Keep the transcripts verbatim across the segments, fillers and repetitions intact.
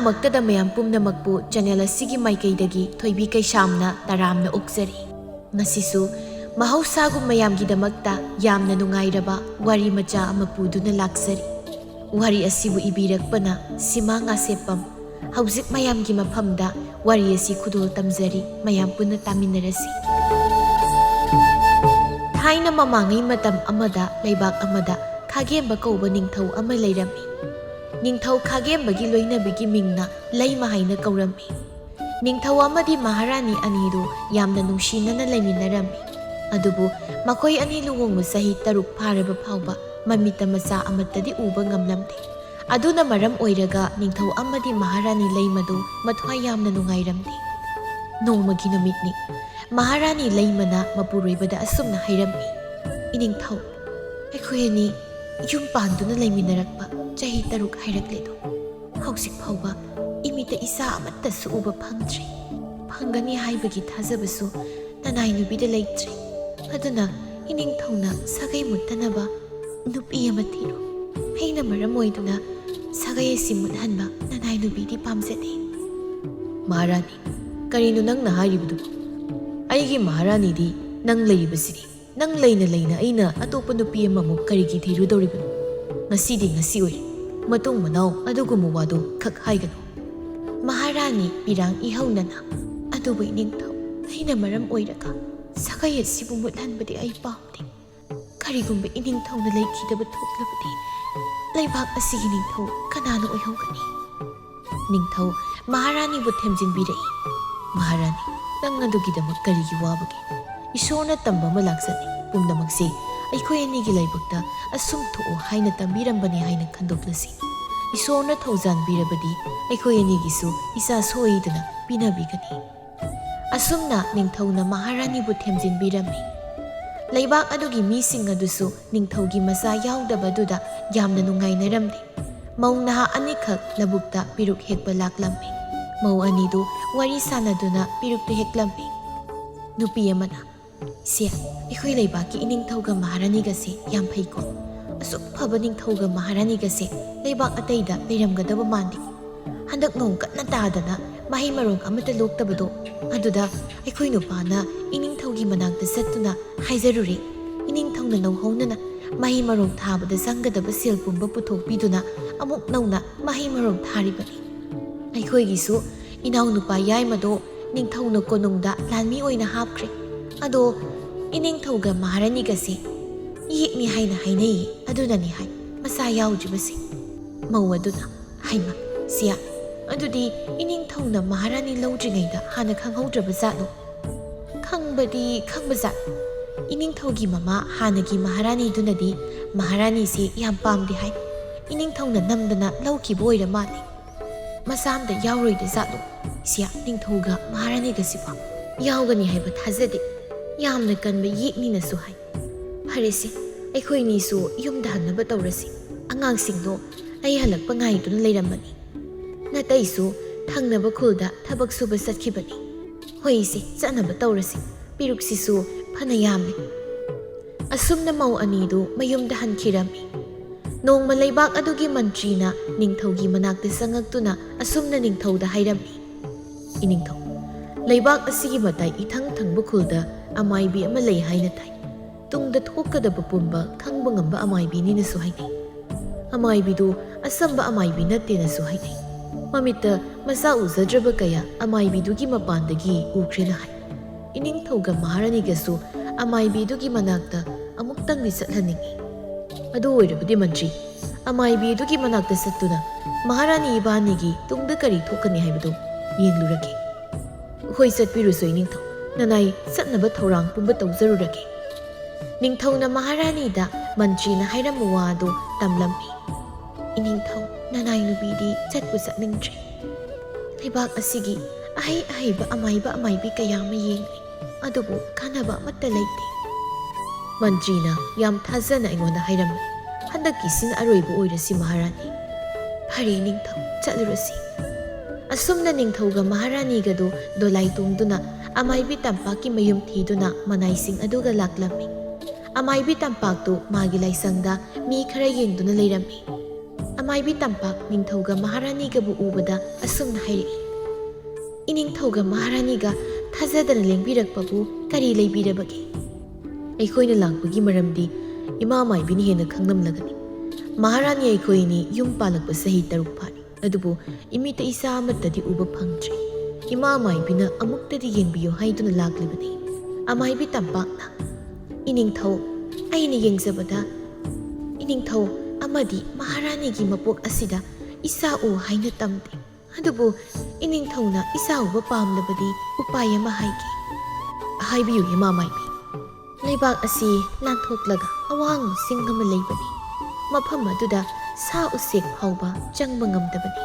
ꯃꯛꯇꯗ ꯃꯌꯥꯝ ꯄꯨꯝꯅꯃꯛꯄꯨ ꯆꯦꯅꯦꯜ ꯑꯁꯤꯒꯤ ꯃꯥꯏꯀꯩꯗꯒꯤ ꯊꯣꯏꯕꯤ ꯀꯩꯁꯥꯝꯅ ꯇꯔꯥꯝꯅ ꯑꯣꯛꯆꯔꯤ꯫ ꯉꯁꯤꯁꯨ ꯃꯍꯧꯁꯥꯒꯨꯝ ꯃꯌꯥꯝꯒꯤꯗꯃꯛꯇ ꯌꯥꯝꯅ ꯅꯨꯡꯉꯥꯏꯔꯕ ꯋꯥꯔꯤ ꯃꯆꯥ ꯑꯃ ꯄꯨꯗꯨꯅ ꯂꯥꯛꯆꯔꯤ꯫ ꯋꯥꯔꯤ ꯑꯁꯤꯕꯨ ꯏꯕꯤꯔꯛꯄꯅ ꯁꯤꯃꯥ ꯉꯥꯁꯦꯞꯄꯝ꯫ ꯍꯧꯖꯤꯛ ꯃꯌꯥꯝꯒꯤ ꯃꯐꯝꯗ ꯋꯥꯔꯤ ꯑꯁꯤ ꯈꯨꯗꯣꯜ ꯇꯝꯖꯔꯤ, ꯃꯌꯥꯝ ꯄꯨꯟꯅ ꯇꯥꯃꯤꯟꯅꯔꯁꯤ꯫ ꯊꯥꯏꯅ ꯃꯃꯥꯡꯉꯩ ꯃꯇꯝ ꯑꯃꯗ ꯂꯩꯕꯥꯛ ꯑꯃꯗ ꯈꯥꯒꯦꯝꯕ ꯀꯧꯕ ꯅꯤꯡꯊꯧ ꯑꯃ ꯂꯩꯔꯝꯃꯤ꯫ ꯅꯤꯡꯊꯧ ꯈꯥꯒꯦꯝꯕꯒꯤ ꯂꯣꯏꯅꯕꯤꯒꯤ ꯃꯤꯡꯅ ꯂꯩꯃ ꯍꯥꯏꯅ ꯀꯧꯔꯝꯃꯤ꯫ ꯅꯤꯡꯊꯧ ꯑꯃꯗꯤ ꯃꯍꯥꯔꯥꯅꯤ ꯑꯅꯤꯗꯨ ꯌꯥꯝꯅ ꯅꯨꯡꯁꯤꯅꯅ ꯂꯩꯃꯤꯟꯅꯔꯝꯃꯤ꯫ ꯑꯗꯨꯕꯨ ꯃꯈꯣꯏ ꯑꯅꯤ ꯂꯨꯍꯣꯡꯕ ꯆꯍꯤ ꯇꯔꯨꯛ ꯐꯥꯔꯕ ꯐꯥꯎꯕ ꯃꯃꯤꯠꯇ ꯃꯆꯥ ꯑꯃꯠꯇꯗꯤ ꯎꯕ ꯉꯝꯂꯝꯗꯦ꯫ ꯑꯗꯨꯅ ꯃꯔꯝ ꯑꯣꯏꯔꯒ ꯅꯤꯡꯊꯧ ꯑꯃꯗꯤ ꯃꯍꯥꯔꯥꯅꯤ ꯂꯩꯃꯗꯨ ꯃꯊ꯭ꯋꯥꯏ ꯌꯥꯝꯅ ꯅꯨꯡꯉꯥꯏꯔꯝꯗꯦ꯫ ꯅꯣꯡꯃꯒꯤ ꯅꯨꯃꯤꯠꯅꯤ꯫ ꯃꯍꯥꯔꯥꯅꯤ ꯂꯩꯃꯅ ꯃꯄꯨꯔꯣꯏꯕꯗ ꯑꯁꯨꯝꯅ ꯍꯥꯏꯔꯝꯃꯤ, "ꯏꯅꯤꯡꯊꯧ, ꯑꯩꯈꯣꯏ ꯑꯅꯤ ꯌꯨꯝ ꯄꯥꯟꯗꯨꯅ ꯂꯩꯃꯤꯟꯅꯔꯛꯄ ꯆꯍꯤ ꯇꯔꯨꯛ ꯍꯥꯏꯔꯛꯂꯦꯗꯣ, ꯍꯧꯖꯤꯛ ꯐꯥꯎꯕ ꯏꯃꯤꯠꯇ ꯏꯆꯥ ꯑꯃꯠꯇꯁꯨ ꯎꯕ ꯐꯪꯗ꯭ꯔꯤ꯫ ꯐꯪꯒꯅꯤ ꯍꯥꯏꯕꯒꯤ ꯊꯥꯖꯕꯁꯨ ꯅꯅꯥꯏ ꯅꯨꯄꯤꯗ ꯂꯩꯇ꯭ꯔꯤ꯫ ꯑꯗꯨꯅ ꯏꯅꯤꯡꯊꯧꯅ ꯁꯥꯒꯩ ꯃꯨꯠꯇꯅꯕ ꯅꯨꯄꯤ ꯑꯃ ꯊꯤꯔꯣ꯫ ꯑꯩꯅ ꯃꯔꯝ ꯑꯣꯏꯗꯨꯅ ꯁꯥꯒꯩ ꯑꯁꯤ ꯃꯨꯠꯍꯟꯕ ꯅꯅꯥꯏ ꯅꯨꯄꯤꯗꯤ ꯄꯥꯝꯖꯗꯦ꯫" "ꯃꯍꯥꯔꯥꯅꯤ, ꯀꯔꯤꯅꯣ ꯅꯪꯅ ꯍꯥꯏꯔꯤꯕꯗꯨꯕꯨ? ꯑꯩꯒꯤ ꯃꯍꯥꯔꯥꯅꯤꯗꯤ ꯅꯪ ꯂꯩꯔꯤꯕꯁꯤꯗꯤ꯫ ꯅꯪ ꯂꯩꯅ ꯂꯩꯅ ꯑꯩꯅ ꯑꯇꯣꯞꯄ ꯅꯨꯄꯤ ꯑꯃꯃꯨꯛ ꯀꯔꯤꯒꯤ ꯊꯤꯔꯨꯗꯧꯔꯤꯕꯅꯣ? ꯉꯁꯤꯗꯤ ꯉꯁꯤ ꯑꯣꯏꯔꯦ꯫ ꯃꯇꯨꯡ ꯃꯅꯥꯎ ꯑꯗꯨꯒꯨꯝꯕ ꯋꯥꯗꯣ ꯈꯛ ꯍꯥꯏꯒꯅꯨ꯫" ꯃꯍꯥꯔꯥꯅꯤ ꯄꯤꯔꯥꯡ ꯏꯍꯧꯅꯅ, "ꯑꯗꯨꯕꯨ ꯏꯅꯤꯡꯊꯧ, ꯑꯩꯅ ꯃꯔꯝ ꯑꯣꯏꯔꯒ ꯁꯥꯒꯩ ꯑꯁꯤꯕꯨ ꯃꯨꯠꯍꯟꯕꯗꯤ ꯑꯩ ꯄꯥꯝꯗꯦ꯫ ꯀꯔꯤꯒꯨꯝꯕ ꯏꯅꯤꯡꯊꯧꯅ ꯂꯩꯈꯤꯗꯕ ꯊꯣꯛꯂꯕꯗꯤ ꯂꯩꯕꯥꯛ ꯑꯁꯤꯒꯤ ꯅꯤꯡꯊꯧ ꯀꯅꯥꯅ ꯑꯣꯏꯍꯧꯒꯅꯤ?" ꯅꯤꯡꯊꯧ ꯃꯍꯥꯔꯥꯅꯤꯕꯨ ꯊꯦꯝꯖꯤꯟꯕꯤꯔꯛꯏ꯫ "ꯃꯍꯥꯔꯥꯅꯤ, ꯅꯪ ꯑꯗꯨꯒꯤꯗꯃꯛ ꯀꯔꯤꯒꯤ ꯋꯥꯕꯒꯦ? ꯏꯁꯣꯔꯅ ꯇꯝꯕ ꯑꯃ ꯂꯥꯛꯆꯅꯤ꯫ ꯄꯨꯝꯅꯃꯛꯁꯦ ꯑꯩꯈꯣꯏ ꯑꯅꯤꯒꯤ ꯂꯥꯏꯕꯛꯇ ꯑꯁꯨꯝ ꯊꯣꯛꯑꯣ ꯍꯥꯏꯅ ꯇꯝꯕꯤꯔꯝꯕꯅꯤ ꯍꯥꯏꯅ ꯈꯟꯗꯣꯛꯂꯁꯤ꯫ ꯏꯁꯣꯔꯅ ꯊꯧꯖꯥꯟꯕꯤꯔꯕꯗꯤ ꯑꯩꯈꯣꯏ ꯑꯅꯤꯒꯤꯁꯨ ꯏꯆꯥ ꯁꯣꯏꯗꯅ ꯄꯤꯅꯕꯤꯒꯅꯤ꯫" ꯑꯁꯨꯝꯅ ꯅꯤꯡꯊꯧꯅ ꯃꯍꯥꯔꯥꯅꯤꯕꯨ ꯊꯦꯝꯖꯤꯟꯕꯤꯔꯝꯃꯤ꯫ ꯂꯩꯕꯥꯛ ꯑꯗꯨꯒꯤ ꯃꯤꯁꯤꯡ ꯑꯗꯨꯁꯨ ꯅꯤꯡꯊꯧꯒꯤ ꯃꯆꯥ ꯌꯥꯎꯗꯕꯗꯨꯗ ꯌꯥꯝꯅ ꯅꯨꯡꯉꯥꯏꯅꯔꯝꯗꯦ꯫ ꯃꯧ ꯅꯍꯥ ꯑꯅꯤꯈꯛ ꯂꯧꯕꯨꯛꯇ ꯄꯤꯔꯨꯛ ꯍꯦꯛꯄ ꯂꯥꯛꯂꯝꯃꯤ꯫ ꯃꯧ ꯑꯅꯤꯗꯨ ꯋꯥꯔꯤ ꯁꯥꯟꯅꯗꯨꯅ ꯄꯤꯔꯨꯛꯇꯨ ꯍꯦꯛꯂꯝꯃꯤ꯫ ꯅꯨꯄꯤ ꯑꯃꯅ, "ꯏꯆꯦ, ꯑꯩꯈꯣꯏ ꯂꯩꯕꯥꯛꯀꯤ ꯏꯅꯤꯡꯊꯧꯒ ꯃꯍꯥꯔꯥꯅꯤꯒꯁꯦ ꯌꯥꯝ ꯐꯩꯀꯣ꯫ ꯑꯁꯨꯛ ꯐꯕ ꯅꯤꯡꯊꯧꯒ ꯃꯍꯥꯔꯥꯅꯤꯒꯁꯦ ꯂꯩꯕꯥꯛ ꯑꯇꯩꯗ ꯂꯩꯔꯝꯒꯗꯕ ꯃꯥꯟꯗꯦ꯫ ꯍꯟꯗꯛ ꯅꯣꯡ ꯀꯟꯅ ꯇꯥꯗꯅ ꯃꯍꯩ ꯃꯔꯣꯡ ꯑꯃꯠꯇ ꯂꯣꯛꯇꯕꯗꯣ, ꯑꯗꯨꯗ ꯑꯩꯈꯣꯏ ꯅꯨꯄꯥꯅ ꯏꯅꯤꯡꯊꯧꯒꯤ ꯃꯅꯥꯛꯇ ꯆꯠꯇꯨꯅ ꯍꯥꯏꯖꯔꯨꯔꯦ꯫ ꯏꯅꯤꯡꯊꯧꯅ ꯂꯧꯍꯧꯅꯅ ꯃꯍꯩ ꯃꯔꯣꯡ ꯊꯥꯕꯗ ꯆꯪꯒꯗꯕ ꯁꯦꯜ ꯄꯨꯝꯕ ꯄꯨꯊꯣꯛꯄꯤꯗꯨꯅ ꯑꯃꯨꯛ ꯅꯧꯅ ꯃꯍꯩ ꯃꯔꯣꯡ ꯊꯥꯔꯤꯕꯅꯤ꯫ ꯑꯩꯈꯣꯏꯒꯤꯁꯨ ꯏꯅꯥꯎꯅꯨꯄꯥ ꯌꯥꯏꯃꯗꯣ ꯅꯤꯡꯊꯧꯅ ꯀꯣꯅꯨꯡꯗ ꯂꯥꯟꯃꯤ ꯑꯣꯏꯅ ꯍꯥꯞꯈ꯭ꯔꯦ꯫ ꯑꯗꯣ ꯏꯅꯤꯡꯊꯧꯒ ꯃꯍꯥꯔꯥꯅꯤꯒꯁꯦ ꯏꯌꯦꯛꯅꯤ ꯍꯥꯏꯅ ꯍꯥꯏꯅꯩꯌꯦ, ꯑꯗꯨꯅꯅꯤ ꯍꯥꯏ ꯃꯆꯥ ꯌꯥꯎꯗ꯭ꯔꯤꯕꯁꯦ꯫ ꯃꯧ ꯑꯗꯨꯅ, "ꯍꯩꯃ, ꯁꯤꯌꯥ, ꯑꯗꯨꯗꯤ ꯏꯅꯤꯡꯊꯧꯅ ꯃꯍꯥꯔꯥꯅꯤ ꯂꯧꯗ꯭ꯔꯤꯉꯩꯗ ꯍꯥꯟꯅ ꯈꯪꯍꯧꯗ꯭ꯔꯕ ꯖꯥꯠꯂꯣ?" "ꯈꯪꯕꯗꯤ ꯈꯪꯕ ꯖꯥꯠ꯫ ꯏꯅꯤꯡꯊꯧꯒꯤ ꯃꯃꯥ ꯍꯥꯟꯅꯒꯤ ꯃꯍꯥꯔꯥꯅꯤꯗꯨꯅꯗꯤ ꯃꯍꯥꯔꯥꯅꯤꯁꯤ ꯌꯥꯝ ꯄꯥꯝꯗꯦ ꯍꯥꯏ꯫ ꯏꯅꯤꯡꯊꯧꯅ ꯅꯝꯗꯅ ꯂꯧꯈꯤꯕ ꯑꯣꯏꯔ ꯃꯥꯜꯂꯦ꯫ ꯃꯆꯥ ꯑꯝꯇ ꯌꯥꯎꯔꯣꯏꯗ ꯖꯥꯠꯂꯣ ꯁꯤꯌꯥ, ꯅꯤꯡꯊꯧꯒ ꯃꯍꯥꯔꯥꯅꯤꯒꯁꯤꯕꯣ?" "ꯌꯥꯎꯒꯅꯤ ꯍꯥꯏꯕ ꯊꯥꯖꯗꯦ꯫ ꯌꯥꯝꯅ ꯀꯟꯕ ꯌꯦꯛꯅꯤꯅꯁꯨ ꯍꯥꯏ꯫ ꯐꯔꯦꯁꯦ, ꯑꯩꯈꯣꯏꯅꯤꯁꯨ ꯌꯨꯝꯗ ꯍꯟꯅꯕ ꯇꯧꯔꯁꯤ꯫ ꯑꯉꯥꯡꯁꯤꯡꯗꯣ ꯑꯩ ꯍꯜꯂꯛꯄ ꯉꯥꯏꯗꯨꯅ ꯂꯩꯔꯝꯕꯅꯤ꯫ ꯅꯥꯇꯩꯁꯨ ꯊꯪꯅꯕ ꯈꯨꯜꯗ ꯊꯕꯛ ꯁꯨꯕ ꯆꯠꯈꯤꯕꯅꯤ꯫ ꯍꯣꯏ ꯏꯆꯦ, ꯆꯠꯅꯕ ꯇꯧꯔꯁꯤ꯫ ꯄꯦꯔꯨꯛꯁꯤꯁꯨ ꯐꯅ ꯌꯥꯝꯂꯦ꯫" ꯑꯁꯨꯝꯅ ꯃꯧ ꯑꯅꯤꯗꯨ ꯃꯌꯨꯝꯗ ꯍꯟꯈꯤꯔꯝꯃꯤ꯫ ꯅꯣꯡꯃ ꯂꯩꯕꯥꯛ ꯑꯗꯨꯒꯤ ꯃꯟꯇ꯭ꯔꯤꯅ ꯅꯤꯡꯊꯧꯒꯤ ꯃꯅꯥꯛꯇ ꯆꯪꯉꯛꯇꯨꯅ ꯑꯁꯨꯝꯅ ꯅꯤꯡꯊꯧꯗ ꯍꯥꯏꯔꯝꯃꯤ, "ꯏꯅꯤꯡꯊꯧ, ꯂꯩꯕꯥꯛ ꯑꯁꯤꯒꯤ ꯃꯇꯥꯏ ꯏꯊꯪ ꯊꯪꯕ ꯈꯨꯜꯗ ꯑꯃꯥꯏꯕꯤ ꯑꯃ ꯂꯩ ꯍꯥꯏꯅ ꯇꯥꯏ꯫ ꯇꯨꯡꯗ ꯊꯣꯛꯀꯗꯕ ꯄꯨꯝꯕ ꯈꯪꯕ ꯉꯝꯕ ꯑꯃꯥꯏꯕꯤꯅꯤꯅꯁꯨ ꯍꯥꯏꯅꯩ꯫ ꯑꯃꯥꯏꯕꯤꯗꯨ ꯑꯆꯝꯕ ꯑꯃꯥꯏꯕꯤ ꯅꯠꯇꯦꯅꯁꯨ ꯍꯥꯏꯅꯩ꯫ ꯃꯃꯤꯠꯇ ꯃꯆꯥ ꯎꯖꯗ꯭ꯔꯕ ꯀꯌꯥ ꯑꯃꯥꯏꯕꯤꯗꯨꯒꯤ ꯃꯄꯥꯟꯗꯒꯤ ꯎꯈ꯭ꯔꯦꯅ ꯍꯥꯏ꯫ ꯏꯅꯤꯡꯊꯧꯒ ꯃꯍꯥꯔꯥꯅꯤꯒꯁꯨ ꯑꯃꯥꯏꯕꯤꯗꯨꯒꯤ ꯃꯅꯥꯛꯇ ꯑꯃꯨꯛꯇꯪꯗꯤ ꯆꯠꯍꯟꯅꯤꯡꯏ꯫ ꯑꯗꯨ ꯑꯣꯏꯔꯕꯗꯤ ꯃꯟꯇ꯭ꯔꯤ, ꯑꯃꯥꯏꯕꯤꯗꯨꯒꯤ ꯃꯅꯥꯛꯇ ꯆꯠꯇꯨꯅ ꯃꯍꯥꯔꯥꯅꯤ ꯏꯕꯥꯅꯤꯒꯤ ꯇꯨꯡꯗ ꯀꯔꯤ ꯊꯣꯛꯀꯅꯤ ꯍꯥꯏꯕꯗꯨ ꯌꯦꯡꯂꯨꯔꯒꯦ꯫" "ꯍꯣꯏ, ꯆꯠꯄꯤꯔꯨꯁꯣꯏ ꯅꯤꯡꯊꯧ, ꯅꯅꯥꯏ ꯆꯠꯅꯕ ꯊꯧꯔꯥꯡ ꯄꯨꯝꯕ ꯇꯧꯖꯔꯨꯔꯒꯦ꯫" ꯅꯤꯡꯊꯧꯅ ꯃꯍꯥꯔꯥꯅꯤꯗ ꯃꯟꯇ꯭ꯔꯤꯅ ꯍꯥꯏꯔꯝꯕ ꯋꯥ ꯑꯗꯨ ꯇꯝꯂꯝꯃꯤ꯫ "ꯏꯅꯤꯡꯊꯧ, ꯅꯅꯥꯏ ꯅꯨꯄꯤꯗꯤ ꯆꯠꯄꯨ ꯆꯠꯅꯤꯡꯗ꯭ꯔꯦ꯫ ꯂꯩꯕꯥꯛ ꯑꯁꯤꯒꯤ ꯑꯍꯩ ꯑꯍꯩꯕ ꯑꯃꯥꯏꯕ ꯑꯃꯥꯏꯕꯤ ꯀꯌꯥ ꯑꯃ ꯌꯦꯡꯂꯦ, ꯑꯗꯨꯕꯨ ꯀꯥꯟꯅꯕ ꯑꯃꯠꯇ ꯂꯩꯇꯦ꯫" ꯃꯟꯇ꯭ꯔꯤꯅ ꯌꯥꯝ ꯊꯥꯖꯅ ꯑꯩꯉꯣꯟꯗ ꯍꯥꯏꯔꯝꯃꯤ, "ꯍꯟꯗꯛꯀꯤꯁꯤꯅ ꯑꯔꯣꯏꯕ ꯑꯣꯏꯔꯁꯤ ꯃꯍꯥꯔꯥꯅꯤ꯫ ꯐꯔꯦ ꯅꯤꯡꯊꯧ, ꯆꯠꯂꯨꯔꯁꯤ꯫" ꯑꯁꯨꯝꯅ ꯅꯤꯡꯊꯧꯒ ꯃꯍꯥꯔꯥꯅꯤꯒꯗꯨ ꯗꯣꯂꯥꯏ ꯇꯣꯡꯗꯨꯅ ꯑꯃꯥꯏꯕꯤ ꯇꯝꯄꯥꯛꯀꯤ ꯃꯌꯨꯝ ꯊꯤꯗꯨꯅ ꯃꯅꯥꯏꯁꯤꯡ ꯑꯗꯨꯒ ꯂꯥꯛꯂꯝꯃꯤ꯫ ꯑꯃꯥꯏꯕꯤ ꯇꯝꯄꯥꯛꯇꯨ ꯃꯥꯒꯤ ꯂꯥꯏꯁꯪꯗ ꯃꯤ ꯈꯔ ꯌꯦꯡꯗꯨꯅ ꯂꯩꯔꯝꯃꯤ꯫ ꯑꯃꯥꯏꯕꯤ ꯇꯝꯄꯥꯛ ꯅꯤꯡꯊꯧꯒ ꯃꯍꯥꯔꯥꯅꯤꯒꯕꯨ ꯎꯕꯗ ꯑꯁꯨꯝꯅ ꯍꯥꯏꯔꯛꯏ, "ꯏꯅꯤꯡꯊꯧꯒ ꯃꯍꯥꯔꯥꯅꯤꯒ ꯊꯥꯖꯗꯅ ꯂꯦꯡꯕꯤꯔꯛꯄꯕꯨ ꯀꯔꯤ ꯂꯩꯕꯤꯔꯕꯒꯦ? ꯑꯩꯈꯣꯏꯅ ꯂꯥꯛꯄꯒꯤ ꯃꯔꯝꯗꯤ ꯏꯃꯥ ꯃꯥꯏꯕꯤꯅ ꯍꯦꯟꯅ ꯈꯪꯂꯝꯂꯒꯅꯤ꯫ ꯃꯍꯥꯔꯥꯅꯤ ꯑꯩꯈꯣꯏ ꯑꯅꯤ ꯌꯨꯝ ꯄꯥꯜꯂꯛꯄ ꯆꯍꯤ ꯇꯔꯨꯛ ꯐꯥꯔꯦ, ꯑꯗꯨꯕꯨ ꯏꯃꯤꯠꯇ ꯏꯆꯥ ꯑꯃꯠꯇꯗꯤ ꯎꯕ ꯐꯪꯗ꯭ꯔꯤ꯫ ꯏꯃꯥ ꯃꯥꯏꯕꯤꯅ ꯑꯃꯨꯛꯇꯗꯤ ꯌꯦꯡꯕꯤꯌꯨ ꯍꯥꯏꯗꯨꯅ ꯂꯥꯛꯂꯤꯕꯅꯤ꯫" ꯑꯃꯥꯏꯕꯤ ꯇꯝꯄꯥꯛꯅ, "ꯏꯅꯤꯡꯊꯧ, ꯑꯩꯅ ꯌꯦꯡꯖꯕꯗ ꯏꯅꯤꯡꯊꯧ ꯑꯃꯗꯤ ꯃꯍꯥꯔꯥꯅꯤꯒꯤ ꯃꯄꯣꯛ ꯑꯁꯤꯗ ꯏꯆꯥ ꯎ ꯍꯥꯏꯅ ꯇꯝꯗꯦ꯫ ꯑꯗꯨꯕꯨ ꯏꯅꯤꯡꯊꯧꯅ ꯏꯆꯥ ꯎꯕ ꯄꯥꯝꯂꯕꯗꯤ ꯎꯄꯥꯏ ꯑꯃ ꯍꯥꯏꯒꯦ꯫" "ꯍꯥꯏꯕꯤꯌꯨ, ꯏꯃꯥ ꯃꯥꯏꯕꯤ꯫" "ꯂꯩꯕꯥꯛ ꯑꯁꯤ ꯂꯥꯟꯊꯣꯛꯂꯒ ꯑꯋꯥꯡꯕ ꯆꯤꯡ ꯑꯃ ꯂꯩꯕꯅꯤ꯫ ꯃꯐꯝ ꯑꯗꯨꯗ ꯁꯥ ꯎꯆꯦꯛ ꯐꯥꯎꯕ ꯆꯪꯕ ꯉꯝꯗꯕꯅꯤ꯫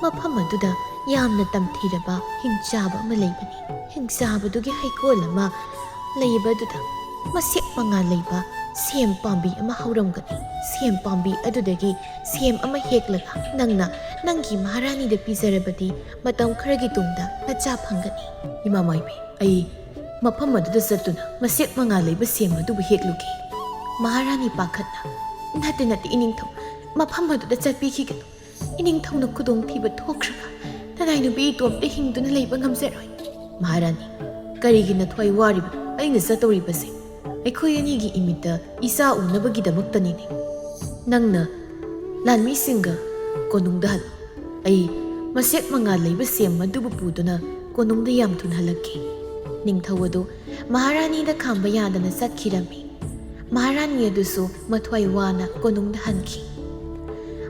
ꯃꯐꯝ ꯑꯗꯨꯗ ꯌꯥꯝꯅ ꯇꯝꯊꯤꯔꯕ ꯍꯤꯡꯆꯥꯕ ꯑꯃ ꯂꯩꯕꯅꯤ꯫ ꯍꯤꯡꯆꯥꯕꯗꯨꯒꯤ ꯍꯩꯀꯣꯜ ꯑꯃ ꯂꯩꯕꯗꯨꯗ ꯃꯁꯦꯛ ꯃꯉꯥ ꯂꯩꯕ ꯁꯦꯝ ꯄꯥꯝꯕꯤ ꯑꯃ ꯍꯧꯔꯝꯒꯅꯤ꯫ ꯁꯦꯝ ꯄꯥꯝꯕꯤ ꯑꯗꯨꯗꯒꯤ ꯁꯦꯝ ꯑꯃ ꯍꯦꯛꯂꯒ ꯅꯪꯅ ꯅꯪꯒꯤ ꯃꯍꯥꯔꯥꯅꯤꯗ ꯄꯤꯖꯔꯕꯗꯤ ꯃꯇꯝ ꯈꯔꯒꯤ ꯇꯨꯡꯗ ꯅꯆꯥ ꯐꯪꯒꯅꯤ꯫" "ꯏꯃꯥ ꯃꯥꯏꯕꯤ, ꯑꯩ ꯃꯐꯝ ꯑꯗꯨꯗ ꯆꯠꯇꯨꯅ ꯃꯁꯦꯛ ꯃꯉꯥ ꯂꯩꯕ ꯁꯦꯝ ꯑꯗꯨꯕꯨ ꯍꯦꯛꯂꯨꯒꯦ꯫" ꯃꯍꯥꯔꯥꯅꯤ ꯄꯥꯈꯠꯅ, "ꯅꯠꯇꯦ, ꯅꯠꯇꯦ, ꯏꯅꯤꯡꯊꯧ, ꯃꯐꯝ ꯑꯗꯨꯗ ꯆꯠꯄꯤꯈꯤꯒꯅꯨ꯫ ꯏꯅꯤꯡꯊꯧꯅ ꯈꯨꯗꯣꯡꯊꯤꯕ ꯊꯣꯛꯈ꯭ꯔꯒ ꯅꯅꯥꯏ ꯅꯨꯄꯤ ꯏꯇꯣꯝꯇ ꯍꯤꯡꯗꯨꯅ ꯂꯩꯕ ꯉꯝꯖꯔꯣꯏ꯫" "ꯃꯍꯥꯔꯥꯅꯤ, ꯀꯔꯤꯒꯤ ꯅꯊ꯭ꯋꯥꯏ ꯋꯥꯔꯤꯕꯅꯣ? ꯑꯩꯅ ꯆꯠꯇꯧꯔꯤꯕꯁꯦ ꯑꯩꯈꯣꯏ ꯑꯅꯤꯒꯤ ꯏꯃꯤꯠꯇ ꯏꯆꯥ ꯎꯅꯕꯒꯤꯗꯃꯛꯇꯅꯤꯅꯦ꯫ ꯅꯪꯅ ꯂꯥꯟꯃꯤꯁꯤꯡꯒ ꯀꯣꯅꯨꯡꯗ ꯍꯜꯂꯨ꯫ ꯑꯩ ꯃꯁꯦꯛ ꯃꯉꯥ ꯂꯩꯕ ꯁꯦꯝ ꯑꯗꯨꯕꯨ ꯄꯨꯗꯨꯅ ꯀꯣꯅꯨꯡꯗ ꯌꯥꯝ ꯊꯨꯅ ꯍꯜꯂꯛꯀꯦ꯫" ꯅꯤꯡꯊꯧ ꯑꯗꯨ ꯃꯍꯥꯔꯥꯅꯤꯗ ꯈꯥꯝꯕ ꯌꯥꯗꯅ ꯆꯠꯈꯤꯔꯝꯃꯤ꯫ ꯃꯍꯥꯔꯥꯅꯤ ꯑꯗꯨꯁꯨ ꯃꯊ꯭ꯋꯥꯏ ꯋꯥꯅ ꯀꯣꯅꯨꯡꯗ ꯍꯟꯈꯤ꯫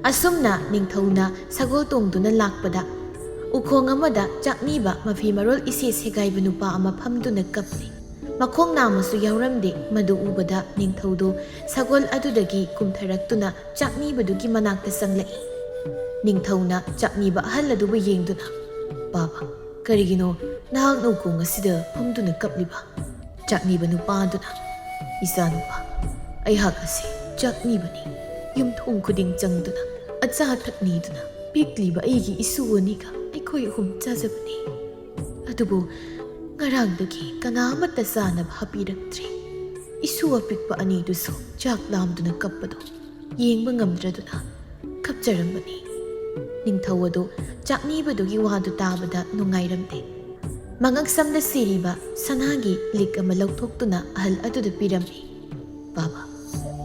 ꯑꯁꯨꯝꯅ ꯅꯤꯡꯊꯧꯅ ꯁꯒꯣꯜ ꯇꯣꯡꯗꯨꯅ ꯂꯥꯛꯄꯗ, ꯎꯈꯣꯡ ꯑꯃꯗ ꯆꯥꯛꯅꯤꯕ ꯃꯐꯤ ꯃꯔꯣꯜ ꯏꯁꯦ ꯁꯦꯒꯥꯏꯕ ꯅꯨꯄꯥ ꯑꯃ ꯐꯝꯗꯨꯅ ꯀꯞꯂꯤ꯫ ꯃꯈꯣꯡ ꯅꯥꯝꯃꯁꯨ ꯌꯥꯎꯔꯝꯗꯦ꯫ ꯃꯗꯨ ꯎꯕꯗ ꯅꯤꯡꯊꯧꯗꯨ ꯁꯒꯣꯜ ꯑꯗꯨꯗꯒꯤ ꯀꯨꯝꯊꯔꯛꯇꯨꯅ ꯆꯥꯛꯅꯤꯕꯗꯨꯒꯤ ꯃꯅꯥꯛꯇ ꯆꯪꯂꯛꯏ꯫ ꯅꯤꯡꯊꯧꯅ ꯆꯥꯛꯅꯤꯕ ꯑꯍꯜ ꯑꯗꯨꯕꯨ ꯌꯦꯡꯗꯨꯅ, "ꯄꯥꯕ, ꯀꯔꯤꯒꯤꯅꯣ ꯅꯍꯥꯛꯅ ꯎꯈꯣꯡ ꯑꯁꯤꯗ ꯐꯝꯗꯨꯅ ꯀꯞꯂꯤꯕ?" ꯆꯥꯛꯅꯤꯕ ꯅꯨꯄꯥ ꯑꯗꯨꯅ, "ꯏꯆꯥꯅꯨꯄꯥ, ꯑꯩꯍꯥꯛ ꯑꯁꯤ ꯆꯥꯛꯅꯤꯕꯅꯤ꯫ ꯌꯨꯝꯊꯣꯡ ꯈꯨꯗꯤꯡ ꯆꯪꯗꯨꯅ ꯑꯆꯥ ꯑꯊꯛ ꯅꯤꯗꯨꯅ ꯄꯤꯛꯂꯤꯕ ꯑꯩꯒꯤ ꯏꯁꯨ ꯑꯅꯤꯒ ꯑꯩꯈꯣꯏ ꯑꯍꯨꯝ ꯆꯥꯖꯕꯅꯤ꯫ ꯑꯗꯨꯕꯨ ꯉꯔꯥꯡꯗꯒꯤ ꯀꯅꯥ ꯑꯃꯠꯇ ꯆꯥꯅꯕ ꯍꯥꯞꯄꯤꯔꯛꯇ꯭ꯔꯤ꯫ ꯏꯁꯨ ꯑꯄꯤꯛꯄ ꯑꯅꯤꯗꯨꯁꯨ ꯆꯥꯛ ꯂꯥꯝꯗꯨꯅ ꯀꯞꯄꯗꯨ ꯌꯦꯡꯕ ꯉꯝꯗ꯭ꯔꯗꯨꯅ ꯀꯞꯆꯔꯝꯕꯅꯤ꯫ ꯅꯤꯡꯊꯧ ꯑꯗꯨ ꯆꯥꯛꯅꯤꯕꯗꯨꯒꯤ ꯋꯥꯗꯨ ꯇꯥꯕꯗ ꯅꯨꯡꯉꯥꯏꯔꯝꯗꯦ꯫ ꯃꯉꯛꯁꯝꯗ ꯁꯤꯔꯤꯕ ꯁꯅꯥꯒꯤ ꯂꯤꯛ ꯑꯃ ꯂꯧꯊꯣꯛꯇꯨꯅ ꯑꯍꯜ ꯑꯗꯨꯗ ꯄꯤꯔꯝꯃꯤ꯫ "ꯕꯥꯕꯥ,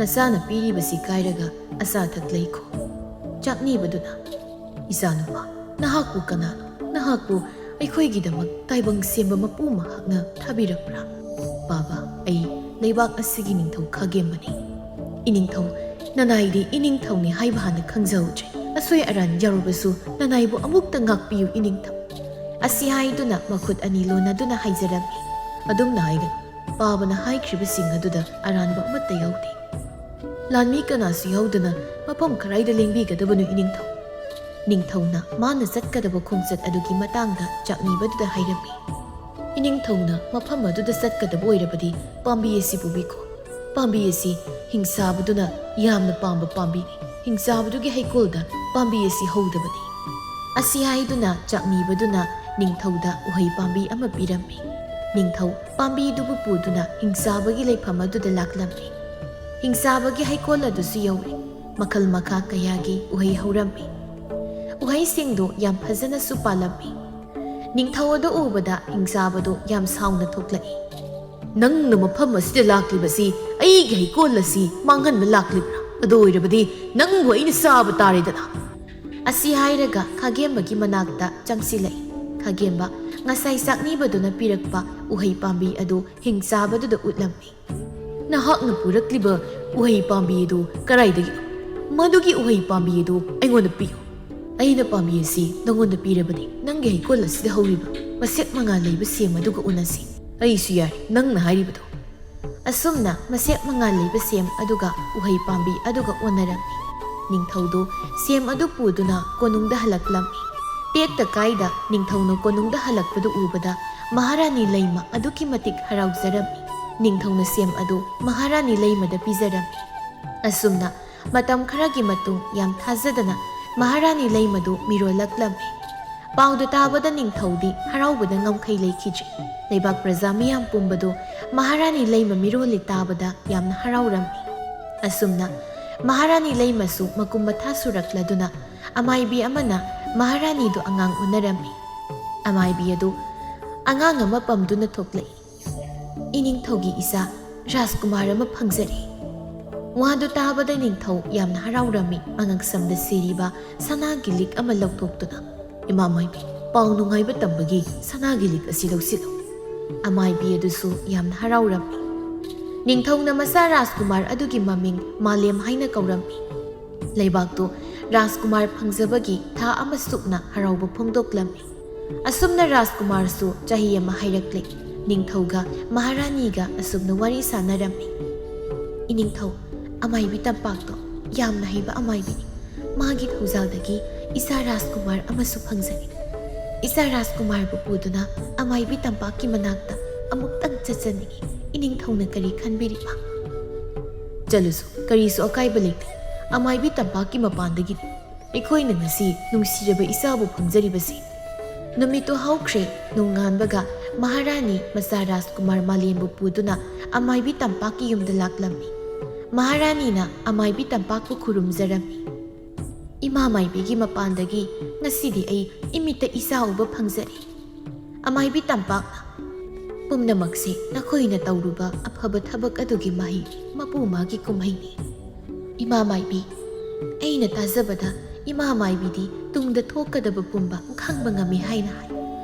ꯅꯆꯥꯅ ꯄꯤꯔꯤꯕꯁꯤ ꯀꯥꯏꯔꯒ ꯑꯆꯥ ꯑꯊꯛ ꯂꯩꯈꯣ꯫" ꯆꯥꯛꯅꯤꯕꯗꯨꯅ, "ꯏꯆꯥꯅꯨꯄꯥ, ꯅꯍꯥꯛꯄꯨ ꯀꯅꯥꯅꯣ? ꯅꯍꯥꯛꯄꯨ ꯑꯩꯈꯣꯏꯒꯤꯗꯃꯛ ꯇꯥꯏꯕꯪ ꯁꯦꯝꯕ ꯃꯄꯨ ꯃꯍꯥꯛꯅ ꯊꯥꯕꯤꯔꯛꯄ꯭ꯔꯥ?" "ꯕꯥꯕꯥ, ꯑꯩ ꯂꯩꯕꯥꯛ ꯑꯁꯤꯒꯤ ꯅꯤꯡꯊꯧ ꯈꯥꯒꯦꯝꯕꯅꯤ꯫" "ꯏꯅꯤꯡꯊꯧ, ꯅꯅꯥꯏꯗꯤ ꯏꯅꯤꯡꯊꯧꯅꯤ ꯍꯥꯏꯕ ꯍꯥꯟꯅ ꯈꯪꯖꯍꯧꯗ꯭ꯔꯦ꯫ ꯑꯁꯣꯏ ꯑꯔꯥꯟ ꯌꯥꯎꯔꯕꯁꯨ ꯅꯅꯥꯏꯕꯨ ꯑꯃꯨꯛꯇ ꯉꯥꯛꯄꯤꯌꯨ ꯏꯅꯤꯡꯊꯧ꯫" ꯑꯁꯤ ꯍꯥꯏꯗꯨꯅ ꯃꯈꯨꯠ ꯑꯅꯤ ꯂꯣꯟꯅꯗꯨꯅ ꯍꯥꯏꯖꯔꯝꯃꯤ꯫ "ꯑꯗꯨꯝꯅ ꯍꯥꯏꯒꯅꯨ꯫ ꯄꯥꯕꯅ ꯍꯥꯏꯈ꯭ꯔꯤꯕꯁꯤꯡ ꯑꯗꯨꯗ ꯑꯔꯥꯟꯕ ꯑꯃꯠꯇ ꯌꯥꯎꯗꯦ꯫ ꯂꯥꯟꯃꯤ ꯀꯅꯥꯁꯨ ꯌꯥꯎꯗꯅ ꯃꯐꯝ ꯀꯔꯥꯏꯗ ꯂꯦꯡꯕꯤꯒꯗꯕꯅꯣ ꯏꯅꯤꯡꯊꯧ?" ꯅꯤꯡꯊꯧꯅ ꯃꯥꯅ ꯆꯠꯀꯗꯕ ꯈꯣꯡꯆꯠ ꯑꯗꯨꯒꯤ ꯃꯇꯥꯡꯗ ꯆꯥꯛꯅꯤꯕꯗꯨꯗ ꯍꯥꯏꯔꯝꯃꯤ꯫ "ꯏꯅꯤꯡꯊꯧꯅ ꯃꯐꯝ ꯑꯗꯨꯗ ꯆꯠꯀꯗꯕ ꯑꯣꯏꯔꯕꯗꯤ ꯄꯥꯝꯕꯤ ꯑꯁꯤ ꯄꯨꯕꯤꯈꯣ꯫ ꯄꯥꯝꯕꯤ ꯑꯁꯤ ꯍꯤꯡꯆꯥꯕꯗꯨꯅ ꯌꯥꯝꯅ ꯄꯥꯝꯕ ꯄꯥꯝꯕꯤꯅꯤ꯫ ꯍꯤꯡꯆꯥꯕꯗꯨꯒꯤ ꯍꯩꯀꯣꯜꯗ ꯄꯥꯝꯕꯤ ꯑꯁꯤ ꯍꯧꯗꯕꯅꯤ꯫" ꯑꯁꯤ ꯍꯥꯏꯗꯨꯅ ꯆꯥꯛꯅꯤꯕꯗꯨꯅ ꯅꯤꯡꯊꯧꯗ ꯎꯍꯩ ꯄꯥꯝꯕꯤ ꯑꯃ ꯄꯤꯔꯝꯃꯤ꯫ ꯅꯤꯡꯊꯧ ꯄꯥꯝꯕꯤꯗꯨꯕꯨ ꯄꯨꯗꯨꯅ ꯍꯤꯡꯆꯥꯕꯒꯤ ꯂꯩꯐꯝ ꯑꯗꯨꯗ ꯂꯥꯛꯂꯝꯃꯤ꯫ ꯍꯤꯡꯆꯥꯕꯒꯤ ꯍꯩꯀꯣꯜ ꯑꯗꯨꯁꯨ ꯌꯧꯔꯦ꯫ ꯃꯈꯜ ꯃꯈꯥ ꯀꯌꯥꯒꯤ ꯎꯍꯩ ꯍꯧꯔꯝꯃꯤ꯫ ꯎꯍꯩꯁꯤꯡꯗꯨ ꯌꯥꯝ ꯐꯖꯅꯁꯨ ꯄꯥꯜꯂꯝꯃꯤ꯫ ꯅꯤꯡꯊꯧ ꯑꯗꯨ ꯎꯕꯗ ꯍꯤꯡꯆꯥꯕꯗꯨ ꯌꯥꯝ ꯁꯥꯎꯅ ꯊꯣꯛꯂꯛꯏ꯫ "ꯅꯪꯅ ꯃꯐꯝ ꯑꯁꯤꯗ ꯂꯥꯛꯂꯤꯕꯁꯤ ꯑꯩꯒꯤ ꯍꯩꯀꯣꯜ ꯑꯁꯤ ꯃꯥꯡꯍꯟꯕ ꯂꯥꯛꯂꯤꯕ꯭ꯔꯥ? ꯑꯗꯨ ꯑꯣꯏꯔꯕꯗꯤ ꯅꯪꯕꯨ ꯑꯩꯅ ꯆꯥꯕ ꯇꯥꯔꯦꯗꯅ꯫" ꯑꯁꯤ ꯍꯥꯏꯔꯒ ꯈꯥꯒꯦꯝꯕꯒꯤ ꯃꯅꯥꯛꯇ ꯆꯪꯁꯤꯜꯂꯛꯏ꯫ ꯈꯥꯒꯦꯝꯕ ꯉꯁꯥꯏ ꯆꯥꯛꯅꯤꯕꯗꯨꯅ ꯄꯤꯔꯛꯄ ꯎꯍꯩ ꯄꯥꯝꯕꯤ ꯑꯗꯨ ꯍꯤꯡꯆꯥꯕꯗꯨꯗ ꯎꯠꯂꯝꯃꯤ꯫ "ꯅꯍꯥꯛꯅ ꯄꯨꯔꯛꯂꯤꯕ ꯎꯍꯩ ꯄꯥꯝꯕꯤ ꯑꯗꯨ ꯀꯗꯥꯏꯗꯒꯤꯅꯣ? ꯃꯗꯨꯒꯤ ꯎꯍꯩ ꯄꯥꯝꯕꯤ ꯑꯗꯨ ꯑꯩꯉꯣꯟꯗ ꯄꯤꯌꯨ꯫ ꯑꯩꯅ ꯄꯥꯝꯕꯤ ꯑꯁꯤ ꯅꯉꯣꯟꯗ ꯄꯤꯔꯕꯗꯤ ꯅꯪꯒꯤ ꯍꯩꯀꯣꯜ ꯑꯁꯤꯗ ꯍꯧꯔꯤꯕ ꯃꯁꯦꯛ ꯃꯉꯥ ꯂꯩꯕ ꯁꯦꯝ ꯑꯗꯨꯒ ꯎꯅꯁꯤ꯫" "ꯑꯩꯁꯨ ꯌꯥꯏ, ꯅꯪꯅ ꯍꯥꯏꯔꯤꯕꯗꯣ꯫" ꯑꯁꯨꯝꯅ ꯃꯁꯦꯛ ꯃꯉꯥ ꯂꯩꯕ ꯁꯦꯝ ꯑꯗꯨꯒ ꯎꯍꯩ ꯄꯥꯝꯕꯤ ꯑꯗꯨꯒ ꯑꯣꯟꯅꯔꯝꯃꯤ꯫ ꯅꯤꯡꯊꯧꯗꯨ ꯁꯦꯝ ꯑꯗꯨ ꯄꯨꯗꯨꯅ ꯀꯣꯅꯨꯡꯗ ꯍꯜꯂꯛꯂꯝꯃꯤ꯫ ꯇꯦꯛꯇ ꯀꯥꯏꯗ ꯅꯤꯡꯊꯧꯅ ꯀꯣꯅꯨꯡꯗ ꯍꯜꯂꯛꯄꯗꯨ ꯎꯕꯗ ꯃꯍꯥꯔꯥꯅꯤ ꯂꯩꯃ ꯑꯗꯨꯛꯀꯤ ꯃꯇꯤꯛ ꯍꯔꯥꯎꯖꯔꯝꯃꯤ꯫ ꯅꯤꯡꯊꯧꯅ ꯁꯦꯝ ꯑꯗꯨ ꯃꯍꯥꯔꯥꯅꯤ ꯂꯩꯃꯗ ꯄꯤꯖꯔꯝꯃꯤ꯫ ꯑꯁꯨꯝꯅ ꯃꯇꯝ ꯈꯔꯒꯤ ꯃꯇꯨꯡ ꯌꯥꯝ ꯊꯥꯖꯗꯅ ꯃꯍꯥꯔꯥꯅꯤ ꯂꯩꯃꯗꯨ ꯃꯤꯔꯣꯜꯂꯛꯂꯝꯃꯤ꯫ ꯄꯥꯎꯗꯨ ꯇꯥꯕꯗ ꯅꯤꯡꯊꯧꯗꯤ ꯍꯔꯥꯎꯕꯗ ꯉꯝꯈꯩ ꯂꯩꯈꯤꯗ꯭ꯔꯦ꯫ ꯂꯩꯕꯥꯛ ꯄ꯭ꯔꯖꯥ ꯃꯤꯌꯥꯝ ꯄꯨꯝꯕꯗꯨ ꯃꯍꯥꯔꯥꯅꯤ ꯂꯩꯃ ꯃꯤꯔꯣꯜꯂꯤ ꯇꯥꯕꯗ ꯌꯥꯝꯅ ꯍꯔꯥꯎꯔꯝꯃꯤ꯫ ꯑꯁꯨꯝꯅ ꯃꯍꯥꯔꯥꯅꯤ ꯂꯩꯃꯁꯨ ꯃꯀꯨꯝ ꯃꯊꯥ ꯁꯨꯔꯛꯂꯗꯨꯅ ꯑꯃꯥꯏꯕꯤ ꯑꯃꯅ ꯃꯍꯥꯔꯥꯅꯤꯗꯨ ꯑꯉꯥꯡ ꯎꯅꯔꯝꯃꯤ꯫ ꯑꯃꯥꯏꯕꯤ ꯑꯗꯨ ꯑꯉꯥꯡ ꯑꯃ ꯄꯝꯗꯨꯅ ꯊꯣꯛꯂꯛꯏ꯫ "ꯏꯅꯤꯡꯊꯧꯒꯤ ꯏꯆꯥ ꯔꯥꯖꯀꯨꯃꯥꯔ ꯑꯃ ꯐꯪꯖꯔꯦ꯫" ꯋꯥꯗꯨ ꯇꯥꯕꯗ ꯅꯤꯡꯊꯧ ꯌꯥꯝꯅ ꯍꯔꯥꯎꯔꯝꯃꯤ꯫ ꯑꯉꯛꯁꯝꯗ ꯁꯤꯔꯤꯕ ꯁꯅꯥꯒꯤ ꯂꯤꯛ ꯑꯃ ꯂꯧꯊꯣꯛꯇꯨꯅ, "ꯏꯃꯥ ꯃꯥꯏꯕꯤ, ꯄꯥꯎ ꯅꯨꯡꯉꯥꯏꯕ ꯇꯝꯕꯒꯤ ꯁꯅꯥꯒꯤ ꯂꯤꯛ ꯑꯁꯤ ꯂꯧꯁꯤꯜꯂꯨ꯫" ꯑꯃꯥꯏꯕꯤ ꯑꯗꯨꯁꯨ ꯌꯥꯝꯅ ꯍꯔꯥꯎꯔꯝꯃꯤ꯫ ꯅꯤꯡꯊꯧꯅ ꯃꯆꯥ ꯔꯥꯖꯀꯨꯃꯥꯔ ꯑꯗꯨꯒꯤ ꯃꯃꯤꯡ ꯃꯥꯂꯦꯝ ꯍꯥꯏꯅ ꯀꯧꯔꯝꯃꯤ꯫ ꯂꯩꯕꯥꯛꯇꯨ ꯔꯥꯖꯀꯨꯃꯥꯔ ꯐꯪꯖꯕꯒꯤ ꯊꯥ ꯑꯃ ꯁꯨꯞꯅ ꯍꯔꯥꯎꯕ ꯐꯣꯡꯗꯣꯛꯂꯝꯃꯤ꯫ ꯑꯁꯨꯝꯅ ꯔꯥꯖꯀꯨꯃꯥꯔꯁꯨ ꯆꯍꯤ ꯑꯃ ꯍꯥꯏꯔꯛꯂꯦ꯫ ꯅꯤꯡꯊꯧꯒ ꯃꯍꯥꯔꯥꯅꯤꯒ ꯑꯁꯨꯝꯅ ꯋꯥꯔꯤ ꯁꯥꯟꯅꯔꯝꯃꯤ꯫ "ꯏꯅꯤꯡꯊꯧ, ꯑꯃꯥꯏꯕꯤ ꯇꯝꯄꯥꯛꯇꯣ ꯌꯥꯝꯅ ꯍꯩꯕ ꯑꯃꯥꯏꯕꯤꯅꯤ꯫ ꯃꯥꯒꯤ ꯊꯧꯖꯥꯜꯗꯒꯤ ꯏꯆꯥ ꯔꯥꯖꯀꯨꯃꯥꯔ ꯑꯃꯁꯨ ꯐꯪꯖꯔꯦ꯫ ꯏꯆꯥ ꯔꯥꯖꯀꯨꯃꯥꯔꯕꯨ ꯄꯨꯗꯨꯅ ꯑꯃꯥꯏꯕꯤ ꯇꯝꯄꯥꯛꯀꯤ ꯃꯅꯥꯛꯇ ꯑꯃꯨꯛꯇꯪ ꯆꯠꯆꯅꯤꯡꯏ꯫ ꯏꯅꯤꯡꯊꯧꯅ ꯀꯔꯤ ꯈꯟꯕꯤꯔꯤꯕ?" "ꯆꯠꯂꯨꯁꯨ, ꯀꯔꯤꯁꯨ ꯑꯀꯥꯏꯕ ꯂꯩꯇꯦ꯫ ꯑꯃꯥꯏꯕꯤ ꯇꯝꯄꯥꯛꯀꯤ ꯃꯄꯥꯟꯗꯒꯤꯅꯤ ꯑꯩꯈꯣꯏꯅ ꯉꯁꯤ ꯅꯨꯡꯁꯤꯔꯕ ꯏꯆꯥꯕꯨ ꯐꯪꯖꯔꯤꯕꯁꯤ꯫" ꯅꯨꯃꯤꯠꯇꯨ ꯍꯧꯈ꯭ꯔꯦ꯫ ꯅꯣꯡꯉꯥꯟꯕꯒ ꯃꯍꯥꯔꯥꯅꯤ ꯃꯆꯥ ꯔꯥꯖꯀꯨꯃꯥꯔ ꯃꯥꯂꯦꯝꯕꯨ ꯄꯨꯗꯨꯅ ꯑꯃꯥꯏꯕꯤ ꯇꯝꯄꯥꯛꯀꯤ ꯌꯨꯝꯗ ꯂꯥꯛꯂꯝꯃꯤ꯫ ꯃꯍꯥꯔꯥꯅꯤꯅ ꯑꯃꯥꯏꯕꯤ ꯇꯝꯄꯥꯛꯄꯨ ꯈꯨꯔꯨꯝꯖꯔꯝꯃꯤ꯫ "ꯏꯃꯥ ꯃꯥꯏꯕꯤꯒꯤ ꯃꯄꯥꯟꯗꯒꯤ ꯉꯁꯤꯗꯤ ꯑꯩ ꯏꯃꯤꯠꯇ ꯏꯆꯥ ꯎꯕ ꯐꯪꯖꯔꯦ꯫ ꯑꯃꯥꯏꯕꯤ ꯇꯝꯄꯥꯛꯅ, ꯄꯨꯝꯅꯃꯛꯁꯦ ꯅꯈꯣꯏꯅ ꯇꯧꯔꯨꯕ ꯑꯐꯕ ꯊꯕꯛ ꯑꯗꯨꯒꯤ ꯃꯍꯩ ꯃꯄꯨ ꯃꯥꯒꯤ ꯀꯨꯝꯍꯩꯅꯤ꯫" "ꯏꯃꯥ ꯃꯥꯏꯕꯤ, ꯑꯩꯅ ꯇꯥꯖꯕꯗ ꯏꯃꯥ ꯃꯥꯏꯕꯤꯗꯤ ꯇꯨꯡꯗ ꯊꯣꯛꯀꯗꯕ ꯄꯨꯝꯕ ꯈꯪꯕ ꯉꯝꯃꯤ ꯍꯥꯏꯅ ꯍꯥꯏ꯫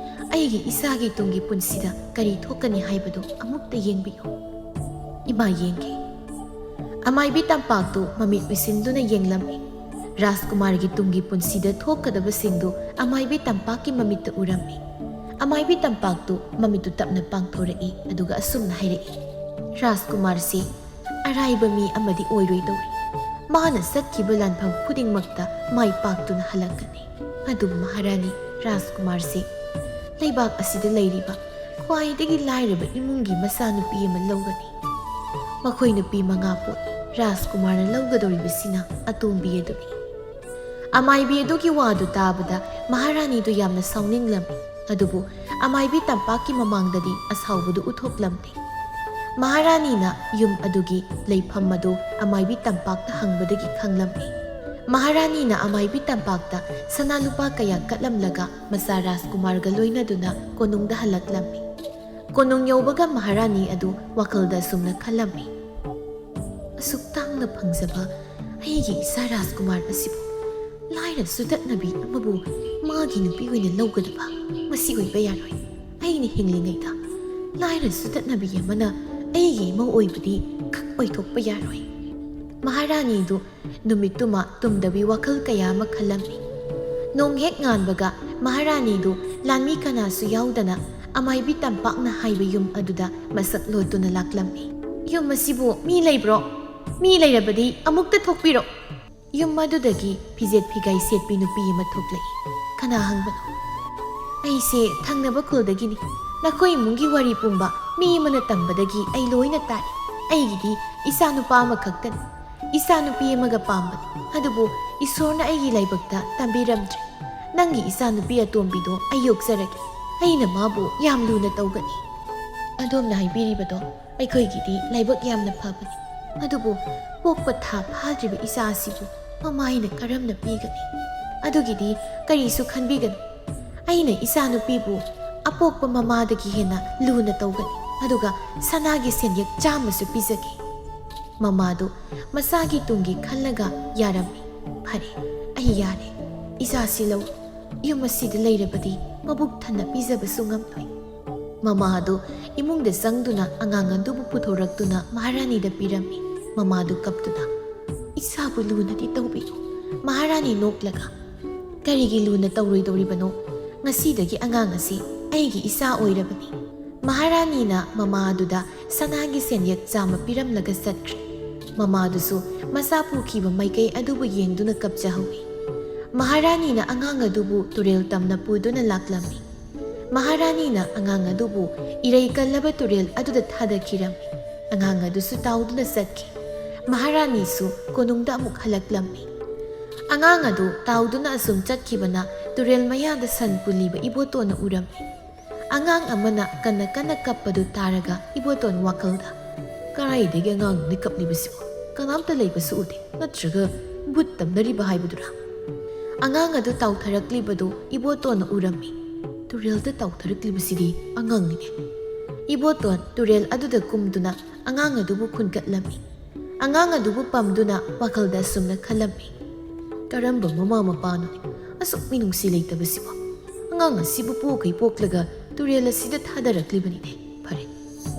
ꯑꯩꯒꯤ ꯏꯆꯥꯒꯤ ꯇꯨꯡꯒꯤ ꯄꯨꯟꯁꯤꯗ ꯀꯔꯤ ꯊꯣꯛꯀꯅꯤ ꯍꯥꯏꯕꯗꯨ ꯑꯃꯨꯛꯇ ꯌꯦꯡꯕꯤꯌꯨ꯫" ꯏꯃꯥ ꯌꯦꯡꯈꯤ꯫ ꯑꯃꯥꯏꯕꯤ ꯇꯝꯄꯥꯛꯇꯨ ꯃꯃꯤꯠ ꯎꯏꯁꯤꯟꯗꯨꯅ ꯌꯦꯡꯂꯝꯃꯤ꯫ ꯔꯥꯖꯀꯨꯃꯥꯔꯒꯤ ꯇꯨꯡꯒꯤ ꯄꯨꯟꯁꯤꯗ ꯊꯣꯛꯀꯗꯕꯁꯤꯡꯗꯨ ꯑꯃꯥꯏꯕꯤ ꯇꯝꯄꯥꯛꯀꯤ ꯃꯃꯤꯠꯇ ꯎꯔꯝꯃꯤ꯫ ꯑꯃꯥꯏꯕꯤ ꯇꯝꯄꯥꯛꯇꯨ ꯃꯃꯤꯠꯇꯨ ꯇꯞꯅ ꯄꯥꯡꯊꯣꯔꯛꯏ, ꯑꯗꯨꯒ ꯑꯁꯨꯝꯅ ꯍꯥꯏꯔꯛꯏ, "ꯔꯥꯖꯀꯨꯃꯥꯔꯁꯤ ꯑꯔꯥꯏꯕ ꯃꯤ ꯑꯃꯗꯤ ꯑꯣꯏꯔꯣꯏꯗꯧꯔꯤ꯫ ꯃꯥꯅ ꯆꯠꯈꯤꯕ ꯂꯥꯟꯐꯝ ꯈꯨꯗꯤꯡꯃꯛꯇ ꯃꯥꯏ ꯄꯥꯛꯇꯨꯅ ꯍꯜꯂꯛꯀꯅꯤ꯫ ꯑꯗꯨꯕꯨ ꯃꯍꯥꯔꯥꯅꯤ, ꯔꯥꯖꯀꯨꯃꯥꯔꯁꯤ ꯂꯩꯕꯥꯛ ꯑꯁꯤꯗ ꯂꯩꯔꯤꯕ ꯈ꯭ꯋꯥꯏꯗꯒꯤ ꯂꯥꯏꯔꯕ ꯏꯃꯨꯡꯒꯤ ꯃꯆꯥꯅꯨꯄꯤ ꯑꯃ ꯂꯧꯒꯅꯤ꯫ ꯃꯈꯣꯏ ꯅꯨꯄꯤ ꯃꯉꯥ ꯄꯣꯛꯏ꯫ ꯔꯥꯖꯀꯨꯃꯥꯔꯅ ꯂꯧꯒꯗꯧꯔꯤꯕꯁꯤꯅ ꯑꯇꯣꯝꯕꯤ ꯑꯗꯨꯅꯤ꯫" ꯑꯃꯥꯏꯕꯤ ꯑꯗꯨꯒꯤ ꯋꯥꯗꯨ ꯇꯥꯕꯗ ꯃꯍꯥꯔꯥꯅꯤꯗꯨ ꯌꯥꯝꯅ ꯁꯥꯎꯅꯤꯡꯂꯝꯃꯤ꯫ ꯑꯗꯨꯕꯨ ꯑꯃꯥꯏꯕꯤ ꯇꯝꯄꯥꯛꯀꯤ ꯃꯃꯥꯡꯗꯗꯤ ꯑꯁꯥꯎꯕꯗꯨ ꯎꯠꯊꯣꯛꯂꯝꯗꯦ꯫ ꯃꯍꯥꯔꯥꯅꯤꯅ ꯌꯨꯝ ꯑꯗꯨꯒꯤ ꯂꯩꯐꯝ ꯑꯗꯨ ꯑꯃꯥꯏꯕꯤ ꯇꯝꯄꯥꯛꯇ ꯍꯪꯕꯗꯒꯤ ꯈꯪꯂꯝꯃꯤ꯫ ꯃꯍꯥꯔꯥꯅꯤꯅ ꯑꯃꯥꯏꯕꯤ ꯇꯝꯄꯥꯛꯇ ꯁꯅꯥ ꯂꯨꯄꯥ ꯀꯌꯥ ꯀꯠꯂꯝꯂꯒ ꯃꯆꯥ ꯔꯥꯖꯀꯨꯃꯥꯔꯒ ꯂꯣꯏꯅꯗꯨꯅ ꯀꯣꯅꯨꯡꯗ ꯍꯜꯂꯛꯂꯝꯃꯤ꯫ ꯀꯣꯅꯨꯡ ꯌꯧꯕꯒ ꯃꯍꯥꯔꯥꯅꯤ ꯑꯗꯨ ꯋꯥꯈꯜꯗ ꯑꯁꯨꯝꯅ ꯈꯜꯂꯝꯃꯤ, "ꯑꯁꯨꯛ ꯇꯥꯡꯅ ꯐꯪꯖꯕ ꯑꯩꯒꯤ ꯏꯆꯥ ꯔꯥꯖꯀꯨꯃꯥꯔ ꯑꯁꯤꯕꯨ ꯂꯥꯏꯔ ꯆꯨꯗꯠꯅꯕꯤ ꯑꯃꯕꯨ ꯃꯥꯒꯤ ꯅꯨꯄꯤ ꯑꯣꯏꯅ ꯂꯧꯒꯗꯕ? ꯃꯁꯤ ꯑꯣꯏꯕ ꯌꯥꯔꯣꯏ꯫ ꯑꯩꯅ ꯍꯤꯡꯂꯤꯉꯩꯗ ꯂꯥꯏꯔ ꯆꯨꯗꯠꯅꯕꯤ ꯑꯃꯅ ꯑꯩꯒꯤ ꯏꯃꯧ ꯑꯣꯏꯕꯗꯤ ꯈꯛ ꯑꯣꯏꯊꯣꯛꯄ ꯌꯥꯔꯣꯏ"꯫ ꯃꯍꯥꯔꯥꯅꯤꯗꯨ ꯅꯨꯃꯤꯠꯇꯨꯃ ꯇꯨꯝꯗꯕꯤ ꯋꯥꯈꯜ ꯀꯌꯥ ꯑꯃ ꯈꯜꯂꯝꯃꯤ꯫ ꯅꯣꯡ ꯍꯦꯛ ꯉꯥꯟꯕꯒ ꯃꯍꯥꯔꯥꯅꯤꯗꯨ ꯂꯥꯟꯃꯤ ꯀꯅꯥꯁꯨ ꯌꯥꯎꯗꯅ ꯑꯃꯥꯏꯕꯤ ꯇꯝꯄꯥꯛꯅ ꯍꯥꯏꯕ ꯌꯨꯝ ꯑꯗꯨꯗ ꯃꯁꯛ ꯂꯣꯠꯇꯨꯅ ꯂꯥꯛꯂꯝꯃꯤ꯫ "ꯌꯨꯝ ꯑꯁꯤꯕꯨ ꯃꯤ ꯂꯩꯕ꯭ꯔꯣ? ꯃꯤ ꯂꯩꯔꯕꯗꯤ ꯑꯃꯨꯛꯇ ꯊꯣꯛꯄꯤꯔꯣ"꯫ ꯌꯨꯝ ꯑꯗꯨꯗꯒꯤ ꯐꯤꯖꯦꯠ ꯐꯤꯒꯥꯏ ꯁꯦꯠꯄꯤ ꯅꯨꯄꯤ ꯑꯃ ꯊꯣꯛꯂꯛꯏ꯫ "ꯀꯅꯥ ꯍꯪꯕꯅꯣ?" "ꯑꯩꯁꯦ ꯊꯪꯅꯕ ꯈꯨꯜꯗꯒꯤꯅꯤ꯫ ꯅꯈꯣꯏ ꯏꯃꯨꯡꯒꯤ ꯋꯥꯔꯤ ꯄꯨꯝꯕ ꯃꯤ ꯑꯃꯅ ꯇꯝꯕꯗꯒꯤ ꯑꯩ ꯂꯣꯏꯅ ꯇꯥꯏ꯫ ꯑꯩꯒꯤꯗꯤ ꯏꯆꯥ ꯅꯨꯄꯥ ꯑꯃꯈꯛꯇꯅꯤ꯫ ꯏꯆꯥ ꯅꯨꯄꯤ ꯑꯃꯒ ꯄꯥꯝꯕꯅꯤ, ꯑꯗꯨꯕꯨ ꯏꯁꯣꯔꯅ ꯑꯩꯒꯤ ꯂꯥꯏꯕꯛꯇ ꯇꯝꯕꯤꯔꯝꯗ꯭ꯔꯦ꯫ ꯅꯪꯒꯤ ꯏꯆꯥ ꯅꯨꯄꯤ ꯑꯇꯣꯝꯕꯤꯗꯣ ꯑꯩ ꯌꯣꯛꯆꯔꯒꯦ꯫ ꯑꯩꯅ ꯃꯥꯕꯨ ꯌꯥꯝ ꯂꯨꯅ ꯇꯧꯒꯅꯤ꯫ ꯑꯗꯣꯝꯅ ꯍꯥꯏꯕꯤꯔꯤꯕꯗꯣ ꯑꯩꯈꯣꯏꯒꯤꯗꯤ ꯂꯥꯏꯕꯛ ꯌꯥꯝꯅ ꯐꯕꯅꯤ, ꯑꯗꯨꯕꯨ ꯄꯣꯛꯄ ꯊꯥ ꯐꯥꯗ꯭ꯔꯤꯕ ꯏꯆꯥ ꯑꯁꯤꯕꯨ ꯃꯃꯥꯏꯅ ꯀꯔꯝꯅ ꯄꯤꯒꯅꯤ? ꯑꯗꯨꯒꯤꯗꯤ ꯀꯔꯤꯁꯨ ꯈꯟꯕꯤꯒꯅꯨ꯫ ꯑꯩꯅ ꯏꯆꯥ ꯅꯨꯄꯤꯕꯨ ꯑꯄꯣꯛꯄ ꯃꯃꯥꯗꯒꯤ ꯍꯦꯟꯅ ꯂꯨꯅ ꯇꯧꯒꯅꯤ, ꯑꯗꯨꯒ ꯁꯅꯥꯒꯤ ꯁꯦꯟꯌꯦꯛ ꯆꯥꯝꯃꯁꯨ ꯄꯤꯖꯒꯦ"꯫ ꯃꯃꯥꯗꯨ ꯃꯆꯥꯒꯤ ꯇꯨꯡꯒꯤ ꯈꯜꯂꯒ ꯌꯥꯔꯝꯃꯤ꯫ "ꯐꯔꯦ, ꯑꯩ ꯌꯥꯔꯦ꯫ ꯏꯆꯥꯁꯤ ꯂꯧ꯫ ꯌꯨꯝ ꯑꯁꯤꯗ ꯂꯩꯔꯕꯗꯤ ꯃꯕꯨꯛ ꯊꯟꯅ ꯄꯤꯖꯕꯁꯨ ꯉꯝꯂꯣꯏ"꯫ ꯃꯃꯥ ꯑꯗꯨ ꯏꯃꯨꯡꯗ ꯆꯪꯗꯨꯅ ꯑꯉꯥꯡ ꯑꯗꯨꯕꯨ ꯄꯨꯊꯣꯔꯛꯇꯨꯅ ꯃꯍꯥꯔꯥꯅꯤꯗ ꯄꯤꯔꯝꯃꯤ꯫ ꯃꯃꯥꯗꯨ ꯀꯞꯇꯨꯅ, "ꯏꯆꯥꯕꯨ ꯂꯨꯅꯗꯤ ꯇꯧꯕꯤꯌꯨ"꯫ ꯃꯍꯥꯔꯥꯅꯤ ꯅꯣꯛꯂꯒ, "ꯀꯔꯤꯒꯤ ꯂꯨꯅ ꯇꯧꯔꯣꯏꯗꯧꯔꯤꯕꯅꯣ? ꯉꯁꯤꯗꯒꯤ ꯑꯉꯥꯡ ꯑꯁꯤ ꯑꯩꯒꯤ ꯏꯆꯥ ꯑꯣꯏꯔꯕꯅꯤ"꯫ ꯃꯍꯥꯔꯥꯅꯤꯅ ꯃꯃꯥ ꯑꯗꯨꯗ ꯁꯅꯥꯒꯤ ꯁꯦꯟꯌꯦꯛ ꯆꯥꯝꯃ ꯄꯤꯔꯝꯂꯒ ꯆꯠꯈ꯭ꯔꯦ꯫ ꯃꯃꯥꯗꯨꯁꯨ ꯃꯆꯥ ꯄꯨꯈꯤꯕ ꯃꯥꯏꯀꯩ ꯑꯗꯨꯕꯨ ꯌꯦꯡꯗꯨꯅ ꯀꯞꯆꯍꯧꯏ꯫ ꯃꯍꯥꯔꯥꯅꯤꯅ ꯑꯉꯥꯡ ꯑꯗꯨꯕꯨ ꯇꯨꯔꯦꯜ ꯇꯝꯅ ꯄꯨꯗꯨꯅ ꯂꯥꯛꯂꯝꯃꯤ꯫ ꯃꯍꯥꯔꯥꯅꯤꯅ ꯑꯉꯥꯡ ꯑꯗꯨꯕꯨ ꯏꯔꯩ ꯀꯜꯂꯕ ꯇꯨꯔꯦꯜ ꯑꯗꯨꯗ ꯊꯥꯗꯈꯤꯔꯝꯃꯤ꯫ ꯑꯉꯥꯡ ꯑꯗꯨꯁꯨ ꯇꯥꯎꯗꯨꯅ ꯆꯠꯈꯤ꯫ ꯃꯍꯥꯔꯥꯅꯤꯁꯨ ꯀꯣꯅꯨꯡꯗ ꯑꯃꯨꯛ ꯍꯜꯂꯛꯂꯝꯃꯤ꯫ ꯑꯉꯥꯡ ꯑꯗꯨ ꯇꯥꯎꯗꯨꯅ ꯑꯁꯨꯝ ꯆꯠꯈꯤꯕꯅ ꯇꯨꯔꯦꯜ ꯃꯌꯥꯗ ꯁꯟ ꯄꯨꯜꯂꯤꯕ ꯏꯕꯣꯇꯣꯟꯅ ꯎꯔꯝꯃꯤ꯫ ꯑꯉꯥꯡ ꯑꯃꯅ ꯀꯟꯅ ꯀꯟꯅ ꯀꯞꯄꯗꯨ ꯇꯥꯔꯒ ꯏꯕꯣꯇꯣꯟ ꯋꯥꯈꯜꯗ, "ꯀꯗꯥꯏꯗꯒꯤ ꯑꯉꯥꯡꯅꯣꯅꯦ ꯀꯞꯂꯤꯕꯁꯤꯕꯣ? ꯀꯅꯥꯝꯇ ꯂꯩꯕꯁꯨ ꯎꯗꯦ, ꯅꯠꯇ꯭ꯔꯒ ꯚꯨꯠ ꯇꯝꯅꯔꯤꯕ ꯍꯥꯏꯕꯗꯨꯔꯥ?" ꯑꯉꯥꯡ ꯑꯗꯨ ꯇꯥꯎꯊꯔꯛꯂꯤꯕꯗꯨ ꯏꯕꯣꯇꯣꯟꯅ ꯎꯔꯝꯃꯤ꯫ "ꯇꯨꯔꯦꯜꯗ ꯇꯥꯎꯊꯔꯛꯂꯤꯕꯁꯤꯗꯤ ꯑꯉꯥꯡꯅꯤꯅꯦ꯫" ꯏꯕꯣꯇꯣꯟ ꯇꯨꯔꯦꯜ ꯑꯗꯨꯗ ꯀꯨꯝꯗꯨꯅ ꯑꯉꯥꯡ ꯑꯗꯨꯕꯨ ꯈꯨꯟꯒꯠꯂꯝꯃꯤ꯫ ꯑꯉꯥꯡ ꯑꯗꯨꯕꯨ ꯄꯝꯗꯨꯅ ꯋꯥꯈꯜꯗ ꯑꯁꯨꯝꯅ ꯈꯜꯂꯝꯃꯤ, "ꯀꯔꯝꯕ ꯃꯃꯥ ꯃꯄꯥꯅꯣꯅꯦ ꯑꯁꯨꯛ ꯃꯤꯅꯨꯡꯁꯤ ꯂꯩꯇꯕꯁꯤꯕꯣ? ꯑꯉꯥꯡ ꯑꯁꯤꯕꯨ ꯄꯣꯛꯈꯩ ꯄꯣꯛꯂꯒ ꯇꯨꯔꯦꯜ ꯑꯁꯤꯗ ꯊꯥꯗꯔꯛꯂꯤꯕꯅꯤꯅꯦ꯫ ꯐꯔꯦ,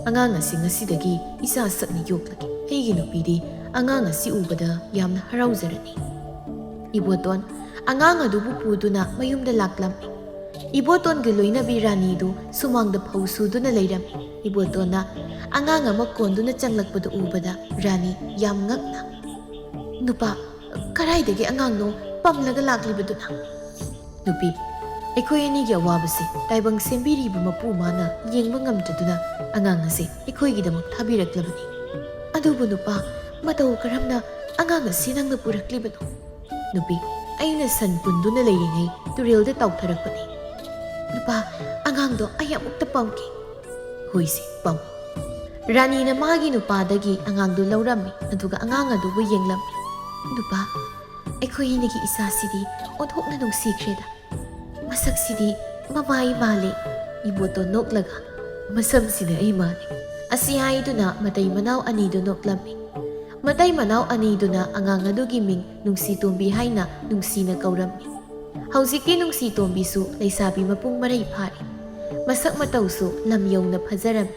ꯑꯉꯥꯡ ꯑꯁꯤ ꯉꯁꯤꯗꯒꯤ ꯏꯆꯥ ꯁꯛꯅ ꯌꯣꯛꯂꯒꯦ꯫ ꯑꯩꯒꯤ ꯅꯨꯄꯤꯗꯤ ꯑꯉꯥꯡ ꯑꯁꯤ ꯎꯕꯗ ꯌꯥꯝꯅ ꯍꯔꯥꯎꯖꯔꯅꯤ꯫" ꯏꯕꯣꯇꯣꯟ ꯑꯉꯥꯡ ꯑꯗꯨꯕꯨ ꯄꯨꯗꯨꯅ ꯃꯌꯨꯝꯗ ꯂꯥꯛꯂꯝꯃꯤ꯫ ꯏꯕꯣꯇꯣꯟꯒꯤ ꯂꯣꯏꯅꯕꯤ ꯔꯥꯅꯤꯗꯨ ꯁꯨꯃꯥꯡꯗ ꯐꯧ ꯁꯨꯗꯨꯅ ꯂꯩꯔꯝꯃꯤ꯫ ꯏꯕꯣꯇꯣꯟꯅ ꯑꯉꯥꯡ ꯑꯃ ꯀꯣꯟꯗꯨꯅ ꯆꯪꯂꯛꯄꯗꯨ ꯎꯕꯗ ꯔꯥꯅꯤ ꯌꯥꯝ ꯉꯛꯅ, "ꯅꯨꯄꯥ, ꯀꯗꯥꯏꯗꯒꯤ ꯑꯉꯥꯡꯅꯣ ꯄꯝꯂꯒ ꯂꯥꯛꯂꯤꯕꯗꯨꯅ?" "ꯅꯨꯄꯤ, ꯑꯩꯈꯣꯏ ꯑꯅꯤꯒꯤ ꯑꯋꯥꯕꯁꯦ ꯇꯥꯏꯕꯪ ꯁꯦꯝꯕꯤꯔꯤꯕ ꯃꯄꯨ ꯃꯥꯅ ꯌꯦꯡꯕ ꯉꯝꯗꯗꯨꯅ ꯑꯉꯥꯡ ꯑꯁꯦ ꯑꯩꯈꯣꯏꯒꯤꯗꯃꯛ ꯊꯥꯕꯤꯔꯛꯂꯕꯅꯤ꯫ ꯑꯗꯨꯕꯨ ꯅꯨꯄꯥ, ꯃꯇꯧ ꯀꯔꯝꯅ ꯑꯉꯥꯡ ꯑꯁꯤ ꯅꯪꯅ ꯄꯨꯔꯛꯂꯤꯕꯅꯣ?" "ꯅꯨꯄꯤ, ꯑꯩꯅ ꯁꯟ ꯄꯨꯟꯗꯨꯅ ꯂꯩꯔꯤꯉꯩ ꯇꯨꯔꯦꯜꯗ ꯇꯥꯎꯊꯔꯛꯄꯅꯤ꯫" "ꯅꯨꯄꯥ, ꯑꯉꯥꯡꯗꯣ ꯑꯩ ꯑꯃꯨꯛꯇ ꯄꯝꯒꯦ꯫" "ꯍꯣꯏꯁꯦ, ꯄꯝ꯫" ꯔꯥꯅꯤꯅ ꯃꯥꯒꯤ ꯅꯨꯄꯥꯗꯒꯤ ꯑꯉꯥꯡꯗꯨ ꯂꯧꯔꯝꯃꯤ, ꯑꯗꯨꯒ ꯑꯉꯥꯡ ꯑꯗꯨꯕꯨ ꯌꯦꯡꯂꯝꯃꯤ꯫ "ꯅꯨꯄꯥ, ꯑꯩꯈꯣꯏ ꯑꯅꯤꯒꯤ ꯏꯆꯥꯁꯤꯗꯤ ꯑꯣꯟꯊꯣꯛꯅ ꯅꯨꯡꯁꯤꯈ꯭ꯔꯦꯗ꯫ ꯃꯁꯛꯁꯤꯗꯤ ꯃꯃꯥꯏ ꯃꯥꯜꯂꯦ꯫" ꯏꯕꯣꯇꯣꯟ ꯅꯣꯛꯂꯒ, "ꯃꯁꯝꯁꯤꯅ ꯑꯩ ꯃꯥꯜꯂꯦ꯫" ꯑꯁꯤ ꯍꯥꯏꯗꯨꯅ ꯃꯇꯩ ꯃꯅꯥꯎ ꯑꯅꯤꯗꯨ ꯅꯣꯛꯂꯝꯃꯤ꯫ ꯃꯇꯩ ꯃꯅꯥꯎ ꯑꯅꯤꯗꯨꯅ ꯑꯉꯥꯡ ꯑꯗꯨꯒꯤ ꯃꯤꯡ ꯅꯨꯡꯁꯤ ꯇꯣꯝꯕꯤ ꯍꯥꯏꯅ ꯅꯨꯡꯁꯤꯅ ꯀꯧꯔꯝꯃꯤ꯫ ꯍꯧꯖꯤꯛꯇꯤ ꯅꯨꯡꯁꯤ ꯇꯣꯝꯕꯤꯁꯨ ꯂꯩꯁꯥꯕꯤ ꯃꯄꯨꯡ ꯃꯔꯩ ꯐꯥꯔꯦ꯫ ꯃꯁꯛ ꯃꯇꯧꯁꯨ ꯂꯝ ꯌꯧꯅ ꯐꯖꯔꯝꯃꯤ꯫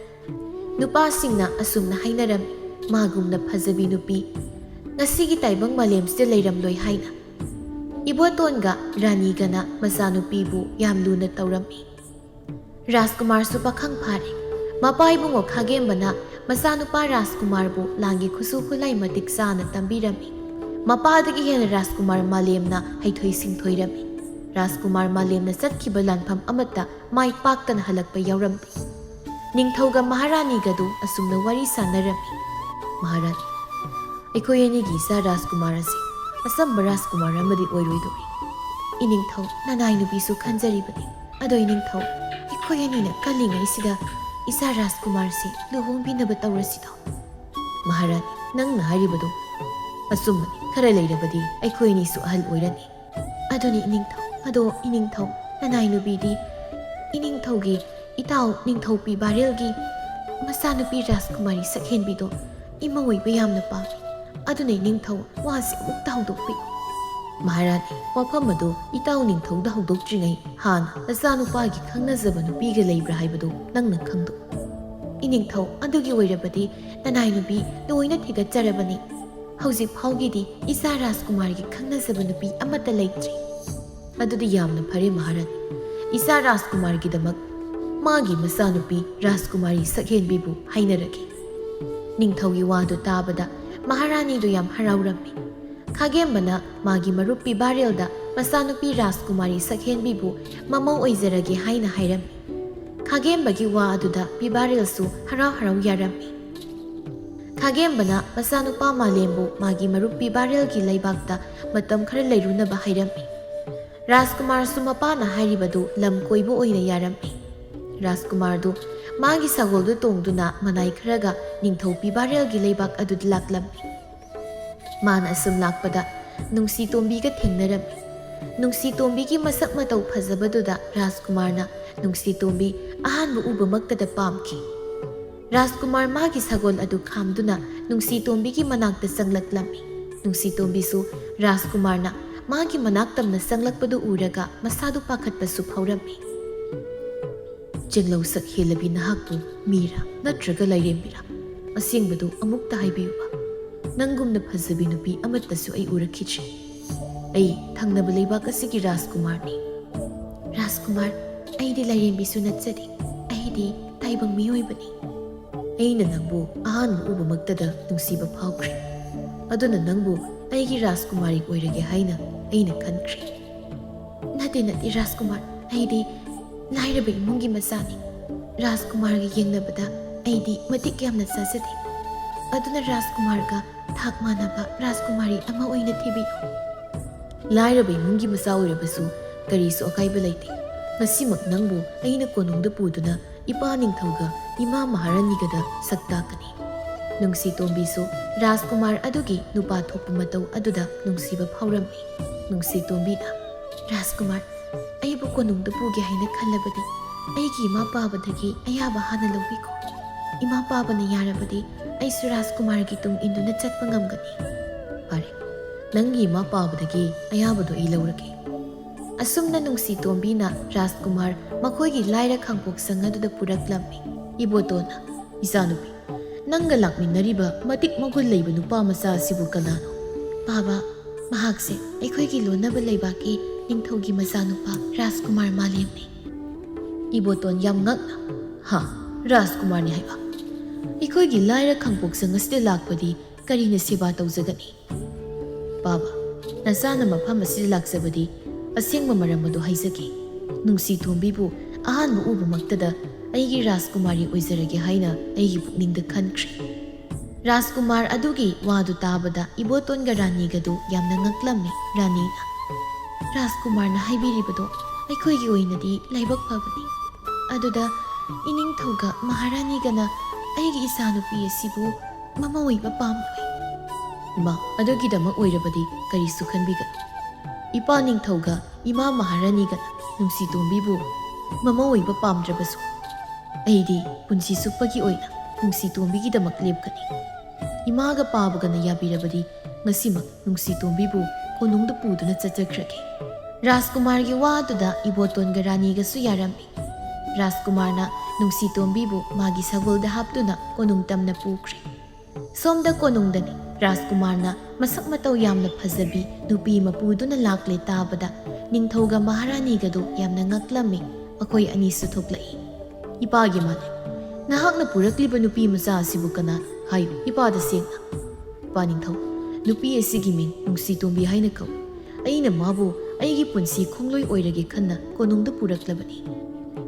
ꯅꯨꯄꯥꯁꯤꯡꯅ ꯑꯁꯨꯝꯅ ꯍꯥꯏꯅꯔꯝꯃꯤ, "ꯃꯥꯒꯨꯝꯅ ꯐꯖꯕꯤ ꯅꯨꯄꯤ ꯉꯁꯤꯒꯤ ꯇꯥꯏꯕꯪ ꯃꯥꯂꯦꯝꯁꯤꯗ ꯂꯩꯔꯝꯂꯣꯏ" ꯍꯥꯏꯅ꯫ ꯏꯕꯣꯇꯣꯟꯒ ꯔꯥꯅꯤꯒꯅ ꯃꯆꯥꯅꯨꯄꯤꯕꯨ ꯌꯥꯝ ꯂꯨꯅ ꯇꯧꯔꯝꯃꯤ꯫ ꯔꯥꯖꯀꯨꯃꯥꯔꯁꯨ ꯄꯥꯈꯪ ꯐꯥꯔꯦ꯫ ꯃꯄꯥ ꯏꯕꯨꯡꯉꯣ ꯈꯥꯒꯦꯝꯕꯅ ꯃꯆꯥꯅꯨꯄꯥ ꯔꯥꯖꯀꯨꯃꯥꯔꯕꯨ ꯂꯥꯟꯒꯤ ꯈꯨꯠꯁꯨ ꯈꯨꯠꯂꯥꯏ ꯃꯇꯤꯛ ꯆꯥꯅ ꯇꯝꯕꯤꯔꯝꯃꯤ꯫ ꯃꯄꯥꯗꯒꯤ ꯍꯦꯟꯅ ꯔꯥꯖꯀꯨꯃꯥꯔ ꯃꯥꯂꯦꯝꯅ ꯍꯩꯊꯣꯏ ꯁꯤꯡꯊꯣꯏꯔꯝꯃꯤ꯫ ꯔꯥꯖꯀꯨꯃꯥꯔ ꯃꯥꯂꯦꯝꯅ ꯆꯠꯈꯤꯕ ꯂꯥꯟꯐꯝ ꯑꯃꯠꯇ ꯃꯥꯏ ꯄꯥꯛꯇꯅ ꯍꯜꯂꯛꯄ ꯌꯥꯎꯔꯝꯗꯦ꯫ ꯅꯤꯡꯊꯧꯒ ꯃꯍꯥꯔꯥꯅꯤꯒꯗꯨ ꯑꯁꯨꯝꯅ ꯋꯥꯔꯤ ꯁꯥꯟꯅꯔꯝꯃꯤ꯫ "ꯃꯍꯥꯔꯥꯅꯤ, ꯑꯩꯈꯣꯏ ꯑꯅꯤꯒꯤ ꯏꯆꯥ ꯔꯥꯖꯀꯨꯃꯥꯔ ꯑꯁꯤ ꯑꯆꯝꯕ ꯔꯥꯖꯀꯨꯃꯥꯔ ꯑꯃꯗꯤ ꯑꯣꯏꯔꯣꯏꯗꯧꯔꯤ꯫ ꯏꯅꯤꯡꯊꯧ, ꯅꯅꯥꯏ ꯅꯨꯄꯤꯁꯨ ꯈꯟꯖꯔꯤꯕꯅꯤ꯫ ꯑꯗꯣ ꯏꯅꯤꯡꯊꯧ, ꯑꯩꯈꯣꯏ ꯑꯩꯈꯣꯏ ꯑꯅꯤꯅ ꯀꯜꯂꯤꯉꯩꯁꯤꯗ ꯏꯆꯥ ꯔꯥꯖꯀꯨꯃꯥꯔꯁꯤ ꯂꯨꯍꯣꯡꯕꯤꯅꯕ ꯇꯧꯔꯁꯤꯗꯣ꯫ ꯃꯍꯥꯔꯥꯅꯤ, ꯅꯪꯅ ꯍꯥꯏꯔꯤꯕꯗꯨ ꯑꯆꯨꯝꯕꯅꯤ꯫ ꯈꯔ ꯂꯩꯔꯕꯗꯤ ꯑꯩꯈꯣꯏ ꯑꯅꯤꯁꯨ ꯑꯍꯜ ꯑꯣꯏꯔꯅꯤ꯫ ꯑꯗꯨꯅꯤ ꯏꯅꯤꯡꯊꯧ꯫ ꯑꯗꯣ ꯏꯅꯤꯡꯊꯧ, ꯅꯅꯥꯏ ꯅꯨꯄꯤꯗꯤ ꯏꯅꯤꯡꯊꯧꯒꯤ ꯏꯇꯥꯎ ꯅꯤꯡꯊꯧꯄꯤ ꯕꯥꯔꯦꯜꯒꯤ ꯃꯆꯥꯅꯨꯄꯤ ꯔꯥꯖꯀꯨꯃꯥꯔꯤ ꯁꯛꯍꯦꯟꯕꯤꯗꯣ ꯏꯃꯧ ꯑꯣꯏꯕ ꯌꯥꯝꯅ ꯄꯥꯝꯃꯤ꯫ ꯑꯗꯨꯅ ꯏꯅꯤꯡꯊꯧ, ꯋꯥꯁꯤ ꯑꯃꯨꯛꯇ ꯍꯧꯗꯣꯛꯄꯤꯌꯨ꯫ ꯃꯍꯥꯔꯥꯅꯤ, ꯋꯥꯐꯝ ꯑꯗꯨ ꯏꯇꯥꯎ ꯅꯤꯡꯊꯧꯗ ꯍꯧꯗꯣꯛꯇ꯭ꯔꯤꯉꯩ ꯍꯥꯟꯅ ꯅꯆꯥꯅꯨꯄꯥꯒꯤ ꯈꯪꯅꯖꯕ ꯅꯨꯄꯤꯒ ꯂꯩꯕ꯭ꯔꯥ ꯍꯥꯏꯕꯗꯨ ꯅꯪꯅ ꯈꯪꯗꯣꯛꯎ꯫ ꯏꯅꯤꯡꯊꯧ, ꯑꯗꯨꯒꯤ ꯑꯣꯏꯔꯕꯗꯤ ꯅꯅꯥꯏ ꯅꯨꯄꯤ ꯂꯣꯏꯅ ꯊꯤꯒꯠꯆꯔꯕꯅꯤ꯫ ꯍꯧꯖꯤꯛ ꯐꯥꯎꯒꯤꯗꯤ ꯏꯆꯥ ꯔꯥꯖꯀꯨꯃꯥꯔꯒꯤ ꯈꯪꯅꯖꯕ ꯅꯨꯄꯤ ꯑꯃꯠꯇ ꯂꯩꯇ꯭ꯔꯤ꯫ ꯑꯗꯨꯗꯤ ꯌꯥꯝꯅ ꯐꯔꯦ ꯃꯍꯥꯔꯥꯅꯤ꯫ ꯏꯆꯥ ꯔꯥꯖꯀꯨꯃꯥꯔꯒꯤꯗꯃꯛ ꯃꯥꯒꯤ ꯃꯆꯥꯅꯨꯄꯤ ꯔꯥꯖꯀꯨꯃꯥꯔꯤ ꯁꯛꯍꯦꯟꯕꯤꯕꯨ ꯍꯥꯏꯅꯔꯒꯦ꯫ ꯅꯤꯡꯊꯧꯒꯤ ꯋꯥꯗꯨ ꯇꯥꯕꯗ ꯃꯍꯥꯔꯥꯅꯤꯗꯨ ꯌꯥꯝ ꯍꯔꯥꯎꯔꯝꯃꯤ꯫ ꯈꯥꯒꯦꯝꯕꯅ ꯃꯥꯒꯤ ꯃꯔꯨꯞ ꯄꯤꯕꯥꯔꯦꯜꯗ ꯃꯆꯥꯅꯨꯄꯤ ꯔꯥꯖꯀꯨꯃꯥꯔꯤ ꯁꯛꯍꯦꯟꯕꯤꯕꯨ ꯃꯃꯧ ꯑꯣꯏꯖꯔꯒꯦ ꯍꯥꯏꯅ ꯍꯥꯏꯔꯝꯃꯤ꯫ ꯈꯥꯒꯦꯝꯕꯒꯤ ꯋꯥ ꯑꯗꯨꯗ ꯄꯤꯕꯥꯔꯦꯜꯁꯨ ꯍꯔꯥꯎ ꯍꯔꯥꯎ ꯌꯥꯔꯝꯃꯤ꯫ ꯈꯥꯒꯦꯝꯕꯅ ꯃꯆꯥꯅꯨꯄꯥ ꯃꯥꯂꯦꯝꯕꯨ ꯃꯥꯒꯤ ꯃꯔꯨꯞ ꯄꯤꯕꯥꯔꯦꯜꯒꯤ ꯂꯩꯕꯥꯛꯇ ꯃꯇꯝ ꯈꯔ ꯂꯩꯔꯨꯅꯕ ꯍꯥꯏꯔꯝꯃꯤ꯫ ꯔꯥꯖꯀꯨꯃꯥꯔꯁꯨ ꯃꯄꯥꯅ ꯍꯥꯏꯔꯤꯕꯗꯨ ꯂꯝ ꯀꯣꯏꯕ ꯑꯣꯏꯅ ꯌꯥꯔꯝꯃꯤ꯫ ꯔꯥꯖꯀꯨꯃꯥꯔꯗꯨ ꯃꯥꯒꯤ ꯁꯒꯣꯜꯗꯨ ꯇꯣꯡꯗꯨꯅ ꯃꯅꯥꯏ ꯈꯔꯒ ꯅꯤꯡꯊꯧ ꯄꯤꯕꯥꯔꯦꯜꯒꯤ ꯂꯩꯕꯥꯛ ꯑꯗꯨꯗ ꯂꯥꯛꯂꯝꯃꯤ꯫ ꯃꯥꯅ ꯑꯁꯨꯝ ꯂꯥꯛꯄꯗ ꯅꯨꯡꯁꯤ ꯇꯣꯝꯕꯤꯒ ꯊꯦꯡꯅꯔꯝꯃꯤ꯫ ꯅꯨꯡꯁꯤ ꯇꯣꯝꯕꯤꯒꯤ ꯃꯁꯛ ꯃꯇꯧ ꯐꯖꯕꯗꯨꯗ ꯔꯥꯖꯀꯨꯃꯥꯔꯅ ꯅꯨꯡꯁꯤ ꯇꯣꯝꯕꯤ ꯑꯍꯥꯟꯕ ꯎꯕꯃꯛꯇꯗ ꯄꯥꯝꯈꯤ꯫ ꯔꯥꯖꯀꯨꯃꯥꯔ ꯃꯥꯒꯤ ꯁꯒꯣꯜ ꯑꯗꯨ ꯈꯥꯝꯗꯨꯅ ꯅꯨꯡꯁꯤ ꯇꯣꯝꯕꯤꯒꯤ ꯃꯅꯥꯛꯇ ꯆꯪꯂꯛꯂꯝꯃꯤ꯫ ꯅꯨꯡꯁꯤ ꯇꯣꯝꯕꯤꯁꯨ ꯔꯥꯖꯀꯨꯃꯥꯔꯅ ꯃꯥꯒꯤ ꯃꯅꯥꯛ ꯇꯝꯅ ꯆꯪꯂꯛꯄꯗꯨ ꯎꯔꯒ ꯃꯁꯥꯗꯨ ꯄꯥꯈꯠꯄꯁꯨ ꯐꯥꯎꯔꯝꯃꯤ꯫ ꯆꯦꯡꯂꯧ ꯁꯛ ꯍꯦꯜꯂꯕꯤ ꯅꯍꯥꯛꯄꯨ ꯃꯤꯔꯥ ꯅꯠꯇ꯭ꯔꯒ ꯂꯥꯏꯔꯦꯝꯕꯤꯔꯥ? ꯑꯁꯦꯡꯕꯗꯨ ꯑꯃꯨꯛꯇ ꯍꯥꯏꯕꯤꯌꯨꯕ꯫ ꯅꯪꯒꯨꯝꯅ ꯐꯖꯕꯤ ꯅꯨꯄꯤ ꯑꯃꯠꯇꯁꯨ ꯑꯩ ꯎꯔꯛꯈꯤꯗ꯭ꯔꯤ꯫ ꯑꯩ ꯊꯪꯅꯕ ꯂꯩꯕꯥꯛ ꯑꯁꯤꯒꯤ ꯔꯥꯖꯀꯨꯃꯥꯔꯅꯤ꯫ ꯔꯥꯖꯀꯨꯃꯥꯔ, ꯑꯩꯗꯤ ꯂꯥꯏꯔꯦꯝꯕꯤꯁꯨ ꯅꯠꯆꯗꯦ꯫ ꯑꯩꯗꯤ ꯇꯥꯏꯕꯪ ꯃꯤꯑꯣꯏꯕꯅꯤ꯫ ꯑꯩꯅ ꯅꯪꯕꯨ ꯑꯍꯥꯟꯕ ꯎꯕꯃꯛꯇꯗ ꯅꯨꯡꯁꯤꯕ ꯐꯥꯎꯈ꯭ꯔꯦ꯫ ꯑꯗꯨꯅ ꯅꯪꯕꯨ ꯑꯩꯒꯤ ꯔꯥꯖꯀꯨꯃꯥꯔꯤ ꯑꯣꯏꯔꯒꯦ ꯍꯥꯏꯅ ꯑꯩꯅ ꯈꯟꯈ꯭ꯔꯦ꯫ ꯅꯠꯇꯦ, ꯅꯠꯇꯦ, ꯔꯥꯖꯀꯨꯃꯥꯔ, ꯑꯩꯗꯤ ꯂꯥꯏꯔꯕ ꯏꯃꯨꯡꯒꯤ ꯃꯆꯥꯅꯤ꯫ ꯔꯥꯖꯀꯨꯃꯥꯔꯒ ꯌꯦꯡꯅꯕꯗ ꯑꯩꯗꯤ ꯃꯇꯤꯛ ꯌꯥꯝꯅ ꯆꯥꯖꯗꯦ꯫ ꯑꯗꯨꯅ ꯔꯥꯖꯀꯨꯃꯥꯔꯒ ꯊꯥꯛ ꯃꯥꯟꯅꯕ ꯔꯥꯖꯀꯨꯃꯥꯔꯤ ꯑꯃ ꯑꯣꯏꯅ ꯊꯤꯕꯤꯌꯨ꯫ ꯂꯥꯏꯔꯕ ꯏꯃꯨꯡꯒꯤ ꯃꯆꯥ ꯑꯣꯏꯔꯕꯁꯨ ꯀꯔꯤꯁꯨ ꯑꯀꯥꯏꯕ ꯂꯩꯇꯦ꯫ ꯉꯁꯤꯃꯛ ꯅꯪꯕꯨ ꯑꯩꯅ ꯀꯣꯅꯨꯡꯗ ꯄꯨꯗꯨꯅ ꯏꯄꯥ ꯅꯤꯡꯊꯧꯒ ꯏꯃꯥ ꯃꯍꯥꯔꯥꯅꯤꯒꯗ ꯁꯛ ꯇꯥꯛꯀꯅꯤ꯫ ꯅꯨꯡꯁꯤ ꯇꯣꯝꯕꯤꯁꯨ ꯔꯥꯖꯀꯨꯃꯥꯔ ꯑꯗꯨꯒꯤ ꯅꯨꯄꯥ ꯊꯣꯛꯄ ꯃꯇꯧ ꯑꯗꯨꯗ ꯅꯨꯡꯁꯤꯕ ꯐꯥꯎꯔꯝꯃꯤ꯫ ꯅꯨꯡꯁꯤ ꯇꯣꯝꯕꯤꯅ, "ꯔꯥꯖꯀꯨꯃꯥꯔ, ꯑꯩꯕꯨ ꯀꯣꯅꯨꯡꯗ ꯄꯨꯒꯦ ꯍꯥꯏꯅ ꯈꯜꯂꯕꯗꯤ ꯑꯩꯒꯤ ꯏꯃꯥ ꯄꯥꯕꯗꯒꯤ ꯑꯌꯥꯕ ꯍꯥꯟꯅ ꯂꯧꯕꯤꯈꯣ꯫ ꯏꯃꯥ ꯄꯥꯕꯅ ꯌꯥꯔꯕꯗꯤ ꯑꯩꯁꯨ ꯔꯥꯖꯀꯨꯃꯥꯔꯒꯤ ꯇꯨꯡ ꯏꯟꯗꯨꯅ ꯆꯠꯄ ꯉꯝꯒꯅꯤ꯫" "ꯐꯔꯦ, ꯅꯪꯒꯤ ꯏꯃꯥ ꯄꯥꯕꯗꯒꯤ ꯑꯌꯥꯕꯗꯣ ꯑꯩ ꯂꯧꯔꯒꯦ꯫" ꯑꯁꯨꯝꯅ ꯅꯨꯡꯁꯤ ꯇꯣꯝꯕꯤꯅ ꯔꯥꯖꯀꯨꯃꯥꯔ ꯃꯈꯣꯏꯒꯤ ꯂꯥꯏꯔ ꯈꯥꯡꯄꯣꯛꯁꯪ ꯑꯗꯨꯗ ꯄꯨꯔꯛꯂꯝꯃꯤ꯫ ꯏꯕꯣꯇꯣꯟꯅ, "ꯏꯆꯥꯅꯨꯄꯤ, ꯅꯪꯒ ꯂꯥꯛꯃꯤꯟꯅꯔꯤꯕ ꯃꯇꯤꯛ ꯃꯒꯨꯟ ꯂꯩꯕ ꯅꯨꯄꯥ ꯃꯆꯥ ꯑꯁꯤꯕꯨ ꯀꯅꯥꯅꯣ?" "ꯕꯥꯕꯥ, ꯃꯍꯥꯛꯁꯦ ꯑꯩꯈꯣꯏꯒꯤ ꯂꯣꯟꯅꯕ ꯂꯩꯕꯥꯛꯀꯤ ꯅꯤꯡꯊꯧꯒꯤ ꯃꯆꯥꯅꯨꯄꯥ ꯔꯥꯖꯀꯨꯃꯥꯔ ꯃꯥꯂꯦꯝꯅꯤ꯫" ꯏꯕꯣꯇꯣꯟ ꯌꯥꯝ ꯉꯛꯅ, "ꯍꯥ, ꯔꯥꯖꯀꯨꯃꯥꯔꯅꯤ ꯍꯥꯏꯕ? ꯑꯩꯈꯣꯏꯒꯤ ꯂꯥꯏꯔ ꯈꯥꯡꯄꯣꯛꯁꯪ ꯑꯁꯤꯗ ꯂꯥꯛꯄꯗꯤ ꯀꯔꯤꯅ ꯁꯦꯕꯥ ꯇꯧꯖꯒꯅꯤ?" "ꯕꯥꯕꯥ, ꯅꯆꯥꯅ ꯃꯐꯝ ꯑꯁꯤꯗ ꯂꯥꯛꯆꯕꯗꯤ ꯑꯁꯦꯡꯕ ꯃꯔꯝ ꯑꯗꯨ ꯍꯥꯏꯖꯒꯦ꯫ ꯅꯨꯡꯁꯤ ꯇꯣꯝꯕꯤꯕꯨ ꯑꯍꯥꯟꯕ ꯎꯕꯃꯛꯇꯗ ꯑꯩꯒꯤ ꯔꯥꯖꯀꯨꯃꯥꯔꯤ ꯑꯣꯏꯖꯔꯒꯦ ꯍꯥꯏꯅ ꯑꯩꯒꯤ ꯄꯨꯛꯅꯤꯡꯗ ꯈꯟꯈ꯭ꯔꯦ꯫" ꯔꯥꯖꯀꯨꯃꯥꯔ ꯑꯗꯨꯒꯤ ꯋꯥꯗꯨ ꯇꯥꯕꯗ ꯏꯕꯣꯇꯣꯟꯒ ꯔꯥꯅꯤꯒꯗꯨ ꯌꯥꯝꯅ ꯉꯛꯂꯝꯃꯤ꯫ ꯔꯥꯅꯤꯅ, "ꯔꯥꯖꯀꯨꯃꯥꯔꯅ ꯍꯥꯏꯕꯤꯔꯤꯕꯗꯣ ꯑꯩꯈꯣꯏꯒꯤ ꯑꯣꯏꯅꯗꯤ ꯂꯥꯏꯕꯛ ꯐꯕꯅꯤ꯫ ꯑꯗꯨꯗ ꯏꯅꯤꯡꯊꯧꯒ ꯃꯍꯥꯔꯥꯅꯤꯒꯅ ꯑꯩꯒꯤ ꯏꯆꯥꯅꯨꯄꯤ ꯑꯁꯤꯕꯨ ꯃꯃꯧ ꯑꯣꯏꯕ ꯄꯥꯝꯂꯣꯏ꯫" "ꯏꯃꯥ, ꯑꯗꯨꯒꯤꯗꯃꯛ ꯑꯣꯏꯔꯕꯗꯤ ꯀꯔꯤꯁꯨ ꯈꯟꯕꯤꯒꯅꯨ꯫ ꯏꯄꯥ ꯅꯤꯡꯊꯧꯒ ꯏꯃꯥ ꯃꯍꯥꯔꯥꯅꯤꯒꯅ ꯅꯨꯡꯁꯤ ꯇꯣꯝꯕꯤꯕꯨ ꯃꯃꯧ ꯑꯣꯏꯕ ꯄꯥꯝꯗ꯭ꯔꯕꯁꯨ, ꯑꯩꯗꯤ ꯄꯨꯟꯁꯤ ꯆꯨꯞꯄꯒꯤ ꯑꯣꯏꯅ ꯅꯨꯡꯁꯤ ꯇꯣꯝꯕꯤꯒꯤꯗꯃꯛ ꯂꯦꯞꯀꯅꯤ꯫ ꯏꯃꯥꯒ ꯄꯥꯕꯒꯅ ꯌꯥꯕꯤꯔꯕꯗꯤ ꯉꯁꯤꯃꯛ ꯅꯨꯡꯁꯤ ꯇꯣꯝꯕꯤꯕꯨ ꯀꯣꯅꯨꯡꯗ ꯄꯨꯗꯨꯅ ꯆꯠꯆꯈ꯭ꯔꯒꯦ꯫" ꯔꯥꯖꯀꯨꯃꯥꯔꯒꯤ ꯋꯥ ꯑꯗꯨꯗ ꯏꯕꯣꯇꯣꯟꯒ ꯔꯥꯅꯤꯒꯁꯨ ꯌꯥꯔꯝꯃꯤ꯫ ꯔꯥꯖꯀꯨꯃꯥꯔꯅ ꯅꯨꯡꯁꯤ ꯇꯣꯝꯕꯤꯕꯨ ꯃꯥꯒꯤ ꯁꯒꯣꯜꯗ ꯍꯥꯞꯇꯨꯅ ꯀꯣꯅꯨꯡ ꯇꯝꯅ ꯄꯨꯈ꯭ꯔꯦ꯫ ꯁꯣꯝꯗ ꯀꯣꯅꯨꯡꯗꯅꯤ꯫ ꯔꯥꯖꯀꯨꯃꯥꯔꯅ ꯃꯁꯛ ꯃꯇꯧ ꯌꯥꯝꯅ ꯐꯖꯕꯤ ꯅꯨꯄꯤ ꯑꯃ ꯄꯨꯗꯨꯅ ꯂꯥꯛꯂꯦ ꯇꯥꯕꯗ ꯅꯤꯡꯊꯧꯒ ꯃꯍꯥꯔꯥꯅꯤꯒꯗꯨ ꯌꯥꯝꯅ ꯉꯛꯂꯝꯃꯤ꯫ ꯃꯈꯣꯏ ꯑꯅꯤꯁꯨ ꯊꯣꯛꯂꯛꯏ꯫ "ꯏꯄꯥꯒꯤ ꯃꯥꯂꯦꯝ, ꯅꯍꯥꯛꯅ ꯄꯨꯔꯛꯂꯤꯕ ꯅꯨꯄꯤ ꯃꯆꯥ ꯑꯁꯤꯕꯨ ꯀꯅꯥ? ꯍꯥꯏꯌꯨ ꯏꯄꯥꯗ ꯁꯦꯡꯅ꯫" "ꯏꯄꯥ ꯅꯤꯡꯊꯧ, ꯅꯨꯄꯤ ꯑꯁꯤꯒꯤ ꯃꯤꯡ ꯅꯨꯡꯁꯤ ꯇꯣꯝꯕꯤ ꯍꯥꯏꯅ ꯀꯧꯏ꯫ ꯑꯩꯅ ꯃꯥꯕꯨ ꯑꯩꯒꯤ ꯄꯨꯟꯁꯤ ꯈꯣꯡꯂꯣꯏ ꯑꯣꯏꯔꯒꯦ ꯈꯟꯅ ꯀꯣꯅꯨꯡꯗ ꯄꯨꯔꯛꯂꯕꯅꯤ꯫"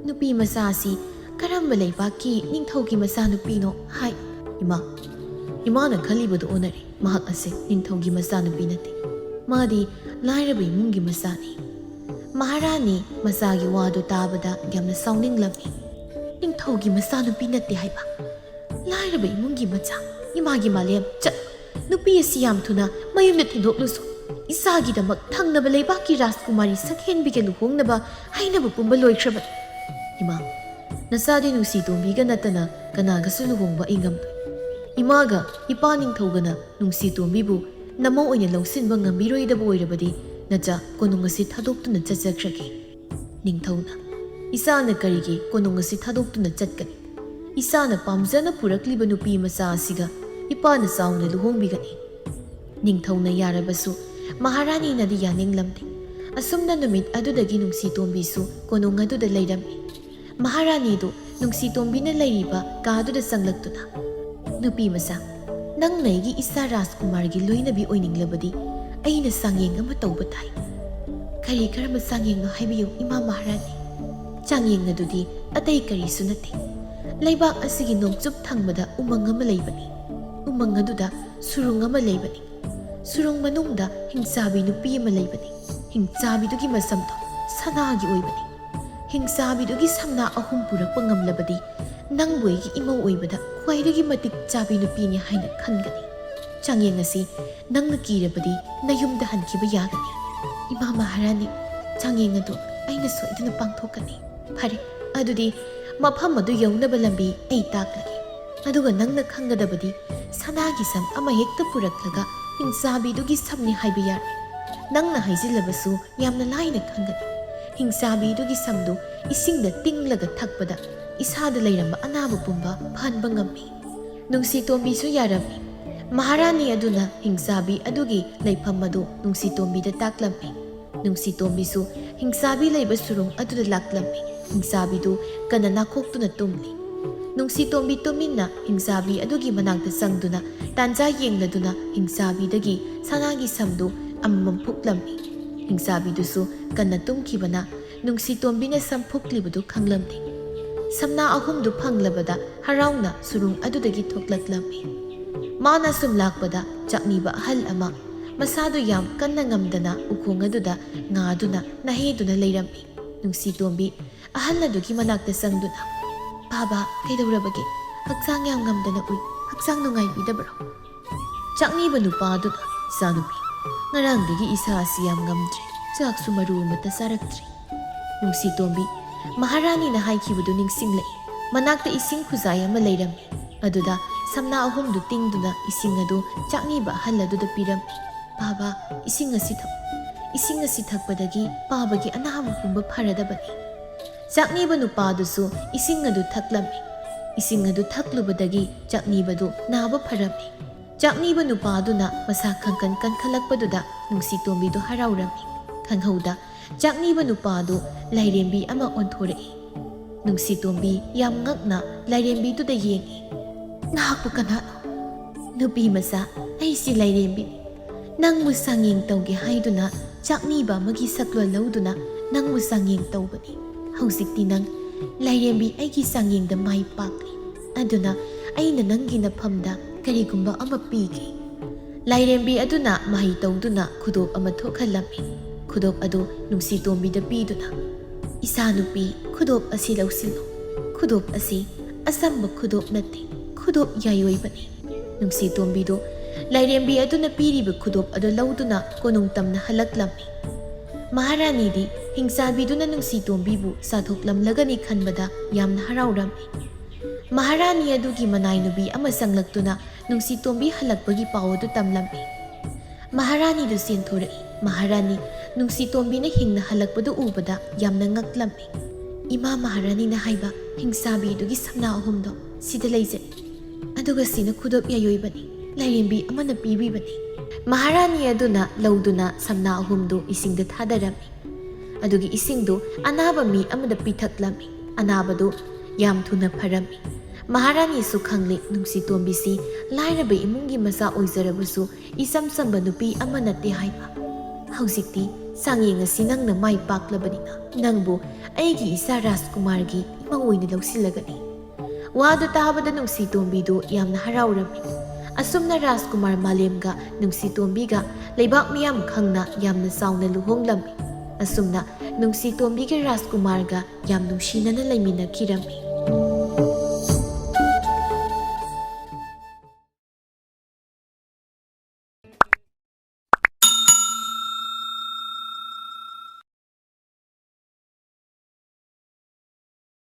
"ꯅꯨꯄꯤ ꯃꯆꯥ ꯑꯁꯤ ꯀꯔꯝꯕ ꯂꯩꯕꯥꯛꯀꯤ ꯅꯤꯡꯊꯧꯒꯤ ꯃꯆꯥꯅꯨꯄꯤꯅꯣ? ꯍꯥꯏ꯫" "ꯏꯃꯥ, ꯏꯃꯥꯅ ꯈꯜꯂꯤꯕꯗꯨ ꯑꯣꯟꯅꯔꯦ꯫ ꯃꯍꯥꯛ ꯑꯁꯦ ꯅꯤꯡꯊꯧꯒꯤ ꯃꯆꯥꯅꯨꯄꯤ ꯅꯠꯇꯦ꯫ ꯃꯥꯗꯤ ꯂꯥꯏꯔꯕ ꯏꯃꯨꯡꯒꯤ ꯃꯆꯥꯅꯤ꯫" ꯃꯍꯥꯔꯥꯅꯤ ꯃꯆꯥꯒꯤ ꯋꯥꯗꯨ ꯇꯥꯕꯗ ꯌꯥꯝꯅ ꯁꯥꯎꯅꯤꯡꯂꯝꯃꯤ꯫ ꯅꯤꯡꯊꯧꯒꯤ ꯃꯆꯥꯅꯨꯄꯤ ꯅꯠꯇꯦ ꯍꯥꯏꯕ, ꯂꯥꯏꯔꯕ ꯏꯃꯨꯡꯒꯤ ꯃꯆꯥ, ꯏꯃꯥꯒꯤ ꯃꯥꯂꯦꯝ꯫ ꯆꯠ! ꯅꯨꯄꯤ ꯑꯁꯤ ꯌꯥꯝ ꯊꯨꯅ ꯃꯌꯨꯝꯗ ꯊꯤꯟꯗꯣꯛꯂꯨꯁꯨ꯫ ꯏꯆꯥꯒꯤꯗꯃꯛ ꯊꯪꯅꯕ ꯂꯩꯕꯥꯛꯀꯤ ꯔꯥꯖꯀꯨꯃꯥꯔꯤ ꯁꯛꯍꯦꯟꯕꯤꯒ ꯂꯨꯍꯣꯡꯅꯕ ꯍꯥꯏꯅꯕ ꯄꯨꯝꯕ ꯂꯣꯏꯈ꯭ꯔꯕꯅꯤ꯫ ꯏꯃꯥ, ꯅꯆꯥꯗꯤ ꯅꯨꯡꯁꯤ ꯇꯣꯝꯕꯤꯒ ꯅꯠꯇꯅ ꯀꯅꯥꯒꯁꯨ ꯂꯨꯍꯣꯡꯕ ꯑꯩ ꯉꯝꯂꯣꯏ꯫ ꯏꯃꯥꯒ ꯏꯄꯥ ꯅꯤꯡꯊꯧꯒꯅ ꯅꯨꯡꯁꯤ ꯇꯣꯝꯕꯤꯕꯨ ꯅꯃꯧ ꯑꯣꯏꯅ ꯂꯧꯁꯤꯟꯕ ꯉꯝꯕꯤꯔꯣꯏꯗꯕ ꯑꯣꯏꯔꯕꯗꯤ ꯅꯆꯥ ꯀꯣꯅꯨꯡ ꯑꯁꯤ ꯊꯥꯗꯣꯛꯇꯨꯅ ꯆꯠꯆꯈ꯭ꯔꯒꯦ꯫ ꯅꯤꯡꯊꯧꯅ, ꯏꯆꯥꯅ ꯀꯔꯤꯒꯤ ꯀꯣꯅꯨꯡ ꯑꯁꯤ ꯊꯥꯗꯣꯛꯇꯨꯅ ꯆꯠꯀꯅꯤ? ꯏꯆꯥꯅ ꯄꯥꯝꯖꯅ ꯄꯨꯔꯛꯂꯤꯕ ꯅꯨꯄꯤ ꯃꯆꯥ ꯑꯁꯤꯒ ꯏꯄꯥꯅ ꯆꯥꯎꯅ ꯂꯨꯍꯣꯡꯕꯤꯒꯅꯤ꯫ ꯅꯤꯡꯊꯧꯅ ꯌꯥꯔꯕꯁꯨ ꯃꯍꯥꯔꯥꯅꯤꯅꯗꯤ ꯌꯥꯅꯤꯡꯂꯝꯗꯦ꯫ ꯑꯁꯨꯝꯅ ꯅꯨꯃꯤꯠ ꯑꯗꯨꯗꯒꯤ ꯅꯨꯡꯁꯤ ꯇꯣꯝꯕꯤꯁꯨ ꯀꯣꯅꯨꯡ ꯑꯗꯨꯗ ꯂꯩꯔꯝꯃꯤ꯫ ꯃꯍꯥꯔꯥꯅꯤꯗꯨ ꯅꯨꯡꯁꯤ ꯇꯣꯝꯕꯤꯅ ꯂꯩꯔꯤꯕ ꯀꯥꯗꯨꯗ ꯆꯪꯂꯛꯇꯨꯅ, "ꯅꯨꯄꯤ ꯃꯆꯥ, ꯅꯪꯅ ꯑꯩꯒꯤ ꯏꯆꯥ ꯔꯥꯖꯀꯨꯃꯥꯔꯒꯤ ꯂꯣꯏꯅꯕꯤ ꯑꯣꯏꯅꯤꯡꯂꯕꯗꯤ ꯑꯩꯅ ꯆꯥꯡꯌꯦꯡ ꯑꯃ ꯇꯧꯕ ꯇꯥꯏ꯫" "ꯀꯔꯤ ꯀꯔꯝꯕ ꯆꯥꯡꯌꯦꯡꯅꯣ ꯍꯥꯏꯕꯤꯌꯨ, ꯏꯃꯥ ꯃꯍꯥꯔꯥꯅꯤ?" "ꯆꯥꯡꯌꯦꯡ ꯑꯗꯨꯗꯤ ꯑꯇꯩ ꯀꯔꯤꯁꯨ ꯅꯠꯇꯦ꯫ ꯂꯩꯕꯥꯛ ꯑꯁꯤꯒꯤ ꯅꯣꯡꯆꯨꯞ ꯊꯪꯕꯗ ꯎꯃꯪ ꯑꯃ ꯂꯩꯕꯅꯤ꯫ ꯎꯃꯪ ꯑꯗꯨꯗ ꯁꯨꯔꯨꯡ ꯑꯃ ꯂꯩꯕꯅꯤ꯫ ꯁꯨꯔꯨꯡ ꯃꯅꯨꯡꯗ ꯍꯤꯡꯆꯥꯕꯤ ꯅꯨꯄꯤ ꯑꯃ ꯂꯩꯕꯅꯤ꯫ ꯍꯤꯡꯆꯥꯕꯤꯗꯨꯒꯤ ꯃꯁꯝꯗꯣ ꯁꯅꯥꯒꯤ ꯑꯣꯏꯕꯅꯤ꯫ ꯍꯤꯡꯆꯥꯕꯤꯗꯨꯒꯤ ꯁꯝꯅꯥ ꯑꯍꯨꯝ ꯄꯨꯔꯛꯄ ꯉꯝꯂꯕꯗꯤ ꯅꯪꯕꯨ ꯑꯩꯒꯤ ꯏꯃꯧ ꯑꯣꯏꯕꯗ ꯈ꯭ꯋꯥꯏꯗꯒꯤ ꯃꯇꯤꯛ ꯆꯥꯕꯤ ꯅꯨꯄꯤꯅꯤ ꯍꯥꯏꯅ ꯈꯟꯒꯅꯤ꯫ ꯆꯥꯡꯌꯦꯡ ꯑꯁꯤ ꯅꯪꯅ ꯀꯤꯔꯕꯗꯤ ꯅꯌꯨꯝꯗ ꯍꯟꯈꯤꯕ ꯌꯥꯒꯅꯤ꯫" "ꯏꯃꯥ ꯃꯍꯥꯔꯥꯅꯤ, ꯆꯥꯡꯌꯦꯡ ꯑꯗꯨ ꯑꯩꯅ ꯁꯣꯏꯗꯅ ꯄꯥꯡꯊꯣꯛꯀꯅꯤ꯫" "ꯐꯔꯦ, ꯑꯗꯨꯗꯤ ꯃꯐꯝ ꯑꯗꯨ ꯌꯧꯅꯕ ꯂꯝꯕꯤ ꯑꯩ ꯇꯥꯛꯂꯒꯦ꯫ ꯑꯗꯨꯒ ꯅꯪꯅ ꯈꯪꯒꯗꯕꯗꯤ ꯁꯅꯥꯒꯤ ꯁꯝ ꯑꯃ ꯍꯦꯛꯇ ꯄꯨꯔꯛꯂꯒ ꯍꯤꯡꯆꯥꯕꯤꯗꯨꯒꯤ ꯁꯝꯅꯤ ꯍꯥꯏꯕ ꯌꯥꯔꯣꯏ꯫ ꯅꯪꯅ ꯍꯥꯏꯖꯤꯜꯂꯕꯁꯨ ꯌꯥꯝꯅ ꯂꯥꯏꯅ ꯈꯪꯒꯅꯤ꯫ ꯍꯤꯡꯆꯥꯕꯤꯗꯨꯒꯤ ꯁꯝꯗꯨ ꯏꯁꯤꯡꯗ ꯇꯤꯡꯂꯒ ꯊꯛꯄꯗ ꯏꯁꯥꯗ ꯂꯩꯔꯝꯕ ꯑꯅꯥꯕ ꯄꯨꯝꯕ ꯐꯍꯟꯕ ꯉꯝꯃꯤ꯫" ꯅꯨꯡꯁꯤ ꯇꯣꯝꯕꯤꯁꯨ ꯌꯥꯔꯝꯃꯤ꯫ ꯃꯍꯥꯔꯥꯅꯤ ꯑꯗꯨꯅ ꯍꯤꯡꯆꯥꯕꯤ ꯑꯗꯨꯒꯤ ꯂꯩꯐꯝ ꯑꯗꯨ ꯅꯨꯡꯁꯤ ꯇꯣꯝꯕꯤꯗ ꯇꯥꯛꯂꯝꯃꯤ꯫ ꯅꯨꯡꯁꯤ ꯇꯣꯝꯕꯤꯁꯨ ꯍꯤꯡꯆꯥꯕꯤ ꯂꯩꯕ ꯁꯨꯔꯨꯡ ꯑꯗꯨꯗ ꯂꯥꯛꯂꯝꯃꯤ꯫ ꯍꯤꯡꯆꯥꯕꯤꯗꯨ ꯀꯟꯅ ꯅꯥꯈꯣꯛꯇꯨꯅ ꯇꯨꯝꯂꯤ꯫ ꯅꯨꯡꯁꯤ ꯇꯣꯝꯕꯤ ꯇꯨꯃꯤꯟꯅ ꯍꯤꯡꯆꯥꯕꯤ ꯑꯗꯨꯒꯤ ꯃꯅꯥꯛꯇ ꯆꯪꯗꯨꯅ ꯇꯥꯟꯖꯥ ꯌꯦꯡꯂꯗꯨꯅ ꯍꯤꯡꯆꯥꯕꯤꯗꯒꯤ ꯁꯅꯥꯒꯤ ꯁꯝꯗꯨ ꯑꯃꯃꯝ ꯐꯨꯛꯂꯝꯃꯤ꯫ ꯍꯤꯡꯆꯥꯕꯤꯗꯨꯁꯨ ꯀꯟꯅ ꯇꯨꯝꯈꯤꯕꯅ ꯅꯨꯡꯁꯤ ꯇꯣꯝꯕꯤꯅ ꯁꯝ ꯐꯨꯛꯂꯤꯕꯗꯨ ꯈꯪꯂꯝꯗꯦ꯫ ꯁꯝꯅꯥ ꯑꯍꯨꯝꯗꯨ ꯐꯪꯂꯕꯗ ꯍꯔꯥꯎꯅ ꯁꯨꯔꯨꯡ ꯑꯗꯨꯗꯒꯤ ꯊꯣꯛꯂꯛꯂꯝꯃꯤ꯫ ꯃꯥꯅ ꯁꯨꯝ ꯂꯥꯛꯄꯗ ꯆꯥꯛꯅꯤꯕ ꯑꯍꯜ ꯑꯃ ꯃꯁꯥꯗꯨ ꯌꯥꯝ ꯀꯟꯅ ꯉꯝꯗꯅ ꯎꯈꯣꯡ ꯑꯗꯨꯗ ꯉꯥꯗꯨꯅ ꯅꯥꯍꯦꯗꯨꯅ ꯂꯩꯔꯝꯃꯤ꯫ ꯅꯨꯡꯁꯤ ꯇꯣꯝꯕꯤ ꯑꯍꯜ ꯑꯗꯨꯒꯤ ꯃꯅꯥꯛꯇ ꯆꯪꯗꯨꯅ, "ꯄꯥꯕ, ꯀꯩꯗꯧꯔꯕꯒꯦ? ꯍꯛꯆꯥꯡ ꯌꯥꯝ ꯉꯝꯗꯅ ꯎꯏ꯫ ꯍꯛꯆꯥꯡ ꯅꯨꯡꯉꯥꯏꯕꯤꯗꯕ꯭ꯔꯣ?" ꯆꯥꯛꯅꯤꯕ ꯅꯨꯄꯥ ꯑꯗꯨꯅ, "ꯏꯆꯥꯅꯨꯄꯤ, ꯉꯔꯥꯡꯗꯒꯤ ꯏꯁꯥ ꯑꯁꯤ ꯌꯥꯝ ꯉꯝꯗ꯭ꯔꯦ꯫ ꯆꯥꯛꯁꯨ ꯃꯔꯨ ꯑꯃꯠꯇ ꯆꯥꯔꯛꯇ꯭ꯔꯤ꯫" ꯅꯨꯡꯁꯤ ꯇꯣꯝꯕꯤ ꯃꯍꯥꯔꯥꯅꯤꯅ ꯍꯥꯏꯈꯤꯕꯗꯨ ꯅꯤꯡꯁꯤꯡꯂꯛꯏ꯫ ꯃꯅꯥꯛꯇ ꯏꯁꯤꯡ ꯈꯨꯖꯥꯏ ꯑꯃ ꯂꯩꯔꯝꯃꯤ꯫ ꯑꯗꯨꯗ ꯁꯝꯅꯥ ꯑꯍꯨꯝꯗꯨ ꯇꯤꯡꯗꯨꯅ ꯏꯁꯤꯡ ꯑꯗꯨ ꯆꯥꯛꯅꯤꯕ ꯑꯍꯜ ꯑꯗꯨꯗ ꯄꯤꯔꯝꯃꯤ꯫ "ꯄꯥꯕ, ꯏꯁꯤꯡ ꯑꯁꯤ ꯊꯛꯎ꯫ ꯏꯁꯤꯡ ꯑꯁꯤ ꯊꯛꯄꯗꯒꯤ ꯄꯥꯕꯒꯤ ꯑꯅꯥꯕ ꯄꯨꯝꯕ ꯐꯔꯗꯕꯅꯤ꯫" ꯆꯥꯛꯅꯤꯕ ꯅꯨꯄꯥꯗꯨꯁꯨ ꯏꯁꯤꯡ ꯑꯗꯨ ꯊꯛꯂꯝꯃꯤ꯫ ꯏꯁꯤꯡ ꯑꯗꯨ ꯊꯛꯂꯨꯕꯗꯒꯤ ꯆꯥꯛꯅꯤꯕꯗꯨ ꯅꯥꯕ ꯐꯔꯝꯃꯤ꯫ ꯆꯥꯛꯅꯤꯕ ꯅꯨꯄꯥꯗꯨꯅ ꯃꯁꯥ ꯈꯪꯀꯟ ꯀꯟꯈꯠꯂꯛꯄꯗꯨꯗ ꯅꯨꯡꯁꯤ ꯇꯣꯝꯕꯤꯗꯨ ꯍꯔꯥꯎꯔꯝꯃꯤ꯫ ꯈꯪꯍꯧꯗ ꯆꯥꯛꯅꯤꯕ ꯅꯨꯄꯥꯗꯨ ꯂꯥꯏꯔꯦꯝꯕꯤ ꯑꯃ ꯑꯣꯟꯊꯣꯔꯛꯏ꯫ ꯅꯨꯡꯁꯤ ꯇꯣꯝꯕꯤ ꯌꯥꯝ ꯉꯛꯅ ꯂꯥꯏꯔꯦꯝꯕꯤꯗꯨꯗ ꯌꯦꯡꯉꯤ꯫ "ꯅꯍꯥꯛꯄꯨ ꯀꯅꯥꯅꯣ?" "ꯅꯨꯄꯤ ꯃꯆꯥ, ꯑꯩꯁꯤ ꯂꯥꯏꯔꯦꯝꯕꯤꯅꯤ꯫ ꯅꯪꯕꯨ ꯆꯥꯡꯌꯦꯡ ꯇꯧꯒꯦ ꯍꯥꯏꯗꯨꯅ ꯆꯥꯛꯅꯤꯕ ꯑꯃꯒꯤ ꯁꯛꯂꯣꯟ ꯂꯧꯗꯨꯅ ꯅꯪꯕꯨ ꯆꯥꯡꯌꯦꯡ ꯇꯧꯕꯅꯤ꯫ ꯍꯧꯖꯤꯛꯇꯤ ꯅꯪ ꯂꯥꯏꯔꯦꯝꯕꯤ ꯑꯩꯒꯤ ꯆꯥꯡꯌꯦꯡꯗ ꯃꯥꯏ ꯄꯥꯛꯂꯤ꯫ ꯑꯗꯨꯅ ꯑꯩꯅ ꯅꯪꯒꯤ ꯅꯐꯝꯗ ꯀꯔꯤꯒꯨꯝꯕ ꯑꯃ ꯄꯤꯒꯦ꯫" ꯂꯥꯏꯔꯦꯝꯕꯤ ꯑꯗꯨꯅ ꯃꯍꯩ ꯇꯧꯗꯨꯅ ꯈꯨꯗꯣꯞ ꯑꯃ ꯊꯣꯛꯍꯜꯂꯝꯃꯤ꯫ ꯈꯨꯗꯣꯞ ꯑꯗꯨ ꯅꯨꯡꯁꯤ ꯇꯣꯝꯕꯤꯗ ꯄꯤꯗꯨꯅ, "ꯏꯆꯥꯅꯨꯄꯤ, ꯈꯨꯗꯣꯞ ꯑꯁꯤ ꯂꯧꯁꯤꯜꯂꯨ꯫ ꯈꯨꯗꯣꯞ ꯑꯁꯤ ꯑꯆꯝꯕ ꯈꯨꯗꯣꯞ ꯅꯠꯇꯦ, ꯈꯨꯗꯣꯞ ꯌꯥꯏꯑꯣꯏꯕꯅꯤ꯫" ꯅꯨꯡꯁꯤ ꯇꯣꯝꯕꯤꯗꯨ ꯂꯥꯏꯔꯦꯝꯕꯤ ꯑꯗꯨꯅ ꯄꯤꯔꯤꯕ ꯈꯨꯗꯣꯞ ꯑꯗꯨ ꯂꯧꯗꯨꯅ ꯀꯣꯅꯨꯡ ꯇꯝꯅ ꯍꯜꯂꯛꯂꯝꯃꯤ꯫ ꯃꯍꯥꯔꯥꯅꯤꯗꯤ ꯍꯤꯡꯆꯥꯕꯤꯗꯨꯅ ꯅꯨꯡꯁꯤ ꯇꯣꯝꯕꯤꯕꯨ ꯆꯥꯊꯣꯛꯂꯝꯂꯒꯅꯤ ꯈꯟꯕꯗ ꯌꯥꯝꯅ ꯍꯔꯥꯎꯔꯝꯃꯤ꯫ ꯃꯍꯥꯔꯥꯅꯤ ꯑꯗꯨꯒꯤ ꯃꯅꯥꯏ ꯅꯨꯄꯤ ꯑꯃ ꯆꯪꯂꯛꯇꯨꯅ ꯅꯨꯡꯁꯤ ꯇꯣꯝꯕꯤ ꯍꯜꯂꯛꯄꯒꯤ ꯄꯥꯎ ꯑꯗꯨ ꯇꯝꯂꯝꯃꯤ꯫ ꯃꯍꯥꯔꯥꯅꯤꯗꯨ ꯆꯦꯟꯊꯣꯔꯛꯏ꯫ ꯃꯍꯥꯔꯥꯅꯤ ꯅꯨꯡꯁꯤ ꯇꯣꯝꯕꯤꯅ ꯍꯤꯡꯅ ꯍꯜꯂꯛꯄꯗꯨ ꯎꯕꯗ ꯌꯥꯝꯅ ꯉꯛꯂꯝꯃꯤ꯫ "ꯏꯃꯥ ꯃꯍꯥꯔꯥꯅꯤꯅ ꯍꯥꯏꯕ ꯍꯤꯡꯆꯥꯕꯤꯗꯨꯒꯤ ꯁꯝꯅꯥ ꯑꯍꯨꯝꯗꯣ ꯁꯤꯗ ꯂꯩꯖꯩ꯫ ꯑꯗꯨꯒ ꯁꯤꯅ ꯈꯨꯗꯣꯞ ꯌꯥꯏꯑꯣꯏꯕꯅꯤ, ꯂꯥꯏꯔꯦꯝꯕꯤ ꯑꯃꯅ ꯄꯤꯕꯤꯕꯅꯤ꯫" ꯃꯍꯥꯔꯥꯅꯤ ꯑꯗꯨꯅ ꯂꯧꯗꯨꯅ ꯁꯝꯅꯥ ꯑꯍꯨꯝꯗꯨ ꯏꯁꯤꯡꯗ ꯊꯥꯗꯔꯝꯃꯤ꯫ ꯑꯗꯨꯒꯤ ꯏꯁꯤꯡꯗꯨ ꯑꯅꯥꯕ ꯃꯤ ꯑꯃꯗ ꯄꯤꯊꯛꯂꯝꯃꯤ꯫ ꯑꯅꯥꯕꯗꯨ ꯌꯥꯝ ꯊꯨꯅ ꯐꯔꯝꯃꯤ꯫ ꯃꯍꯥꯔꯥꯅꯤꯁꯨ ꯈꯪꯂꯦ, ꯅꯨꯡꯁꯤ ꯇꯣꯝꯕꯤꯁꯤ ꯂꯥꯏꯔꯕ ꯏꯃꯨꯡꯒꯤ ꯃꯆꯥ ꯑꯣꯏꯖꯔꯕꯁꯨ ꯏꯆꯝ ꯆꯝꯕ ꯅꯨꯄꯤ ꯑꯃ ꯅꯠꯇꯦ ꯍꯥꯏꯕ꯫ "ꯍꯧꯖꯤꯛꯇꯤ ꯆꯥꯡꯌꯦꯡ ꯑꯁꯤ ꯅꯪꯅ ꯃꯥꯏ ꯄꯥꯛꯂꯕꯅꯤꯅ ꯅꯪꯕꯨ ꯑꯩꯒꯤ ꯏꯆꯥ ꯔꯥꯖꯀꯨꯃꯥꯔꯒꯤ ꯏꯃꯧ ꯑꯣꯏꯅ ꯂꯧꯁꯤꯜꯂꯒꯅꯤ꯫" ꯋꯥꯗꯨ ꯇꯥꯕꯗ ꯅꯨꯡꯁꯤ ꯇꯣꯝꯕꯤꯗꯨ ꯌꯥꯝꯅ ꯍꯔꯥꯎꯔꯝꯃꯤ꯫ ꯑꯁꯨꯝꯅ ꯔꯥꯖꯀꯨꯃꯥꯔ ꯃꯥꯂꯦꯝꯒ ꯅꯨꯡꯁꯤꯇꯣꯝꯕꯤꯒ ꯂꯩꯕꯥꯛ ꯃꯤꯌꯥꯝ ꯈꯪꯅ ꯌꯥꯝꯅ ꯆꯥꯎꯅ ꯂꯨꯍꯣꯡꯂꯝꯃꯤ꯫ ꯑꯁꯨꯝꯅ ꯅꯨꯡꯁꯤꯇꯣꯝꯕꯤꯒ ꯔꯥꯖꯀꯨꯃꯥꯔꯒ ꯌꯥꯝ ꯅꯨꯡꯁꯤꯅꯅ ꯂꯩꯃꯤꯟꯅꯈꯤꯔꯝꯃꯤ꯫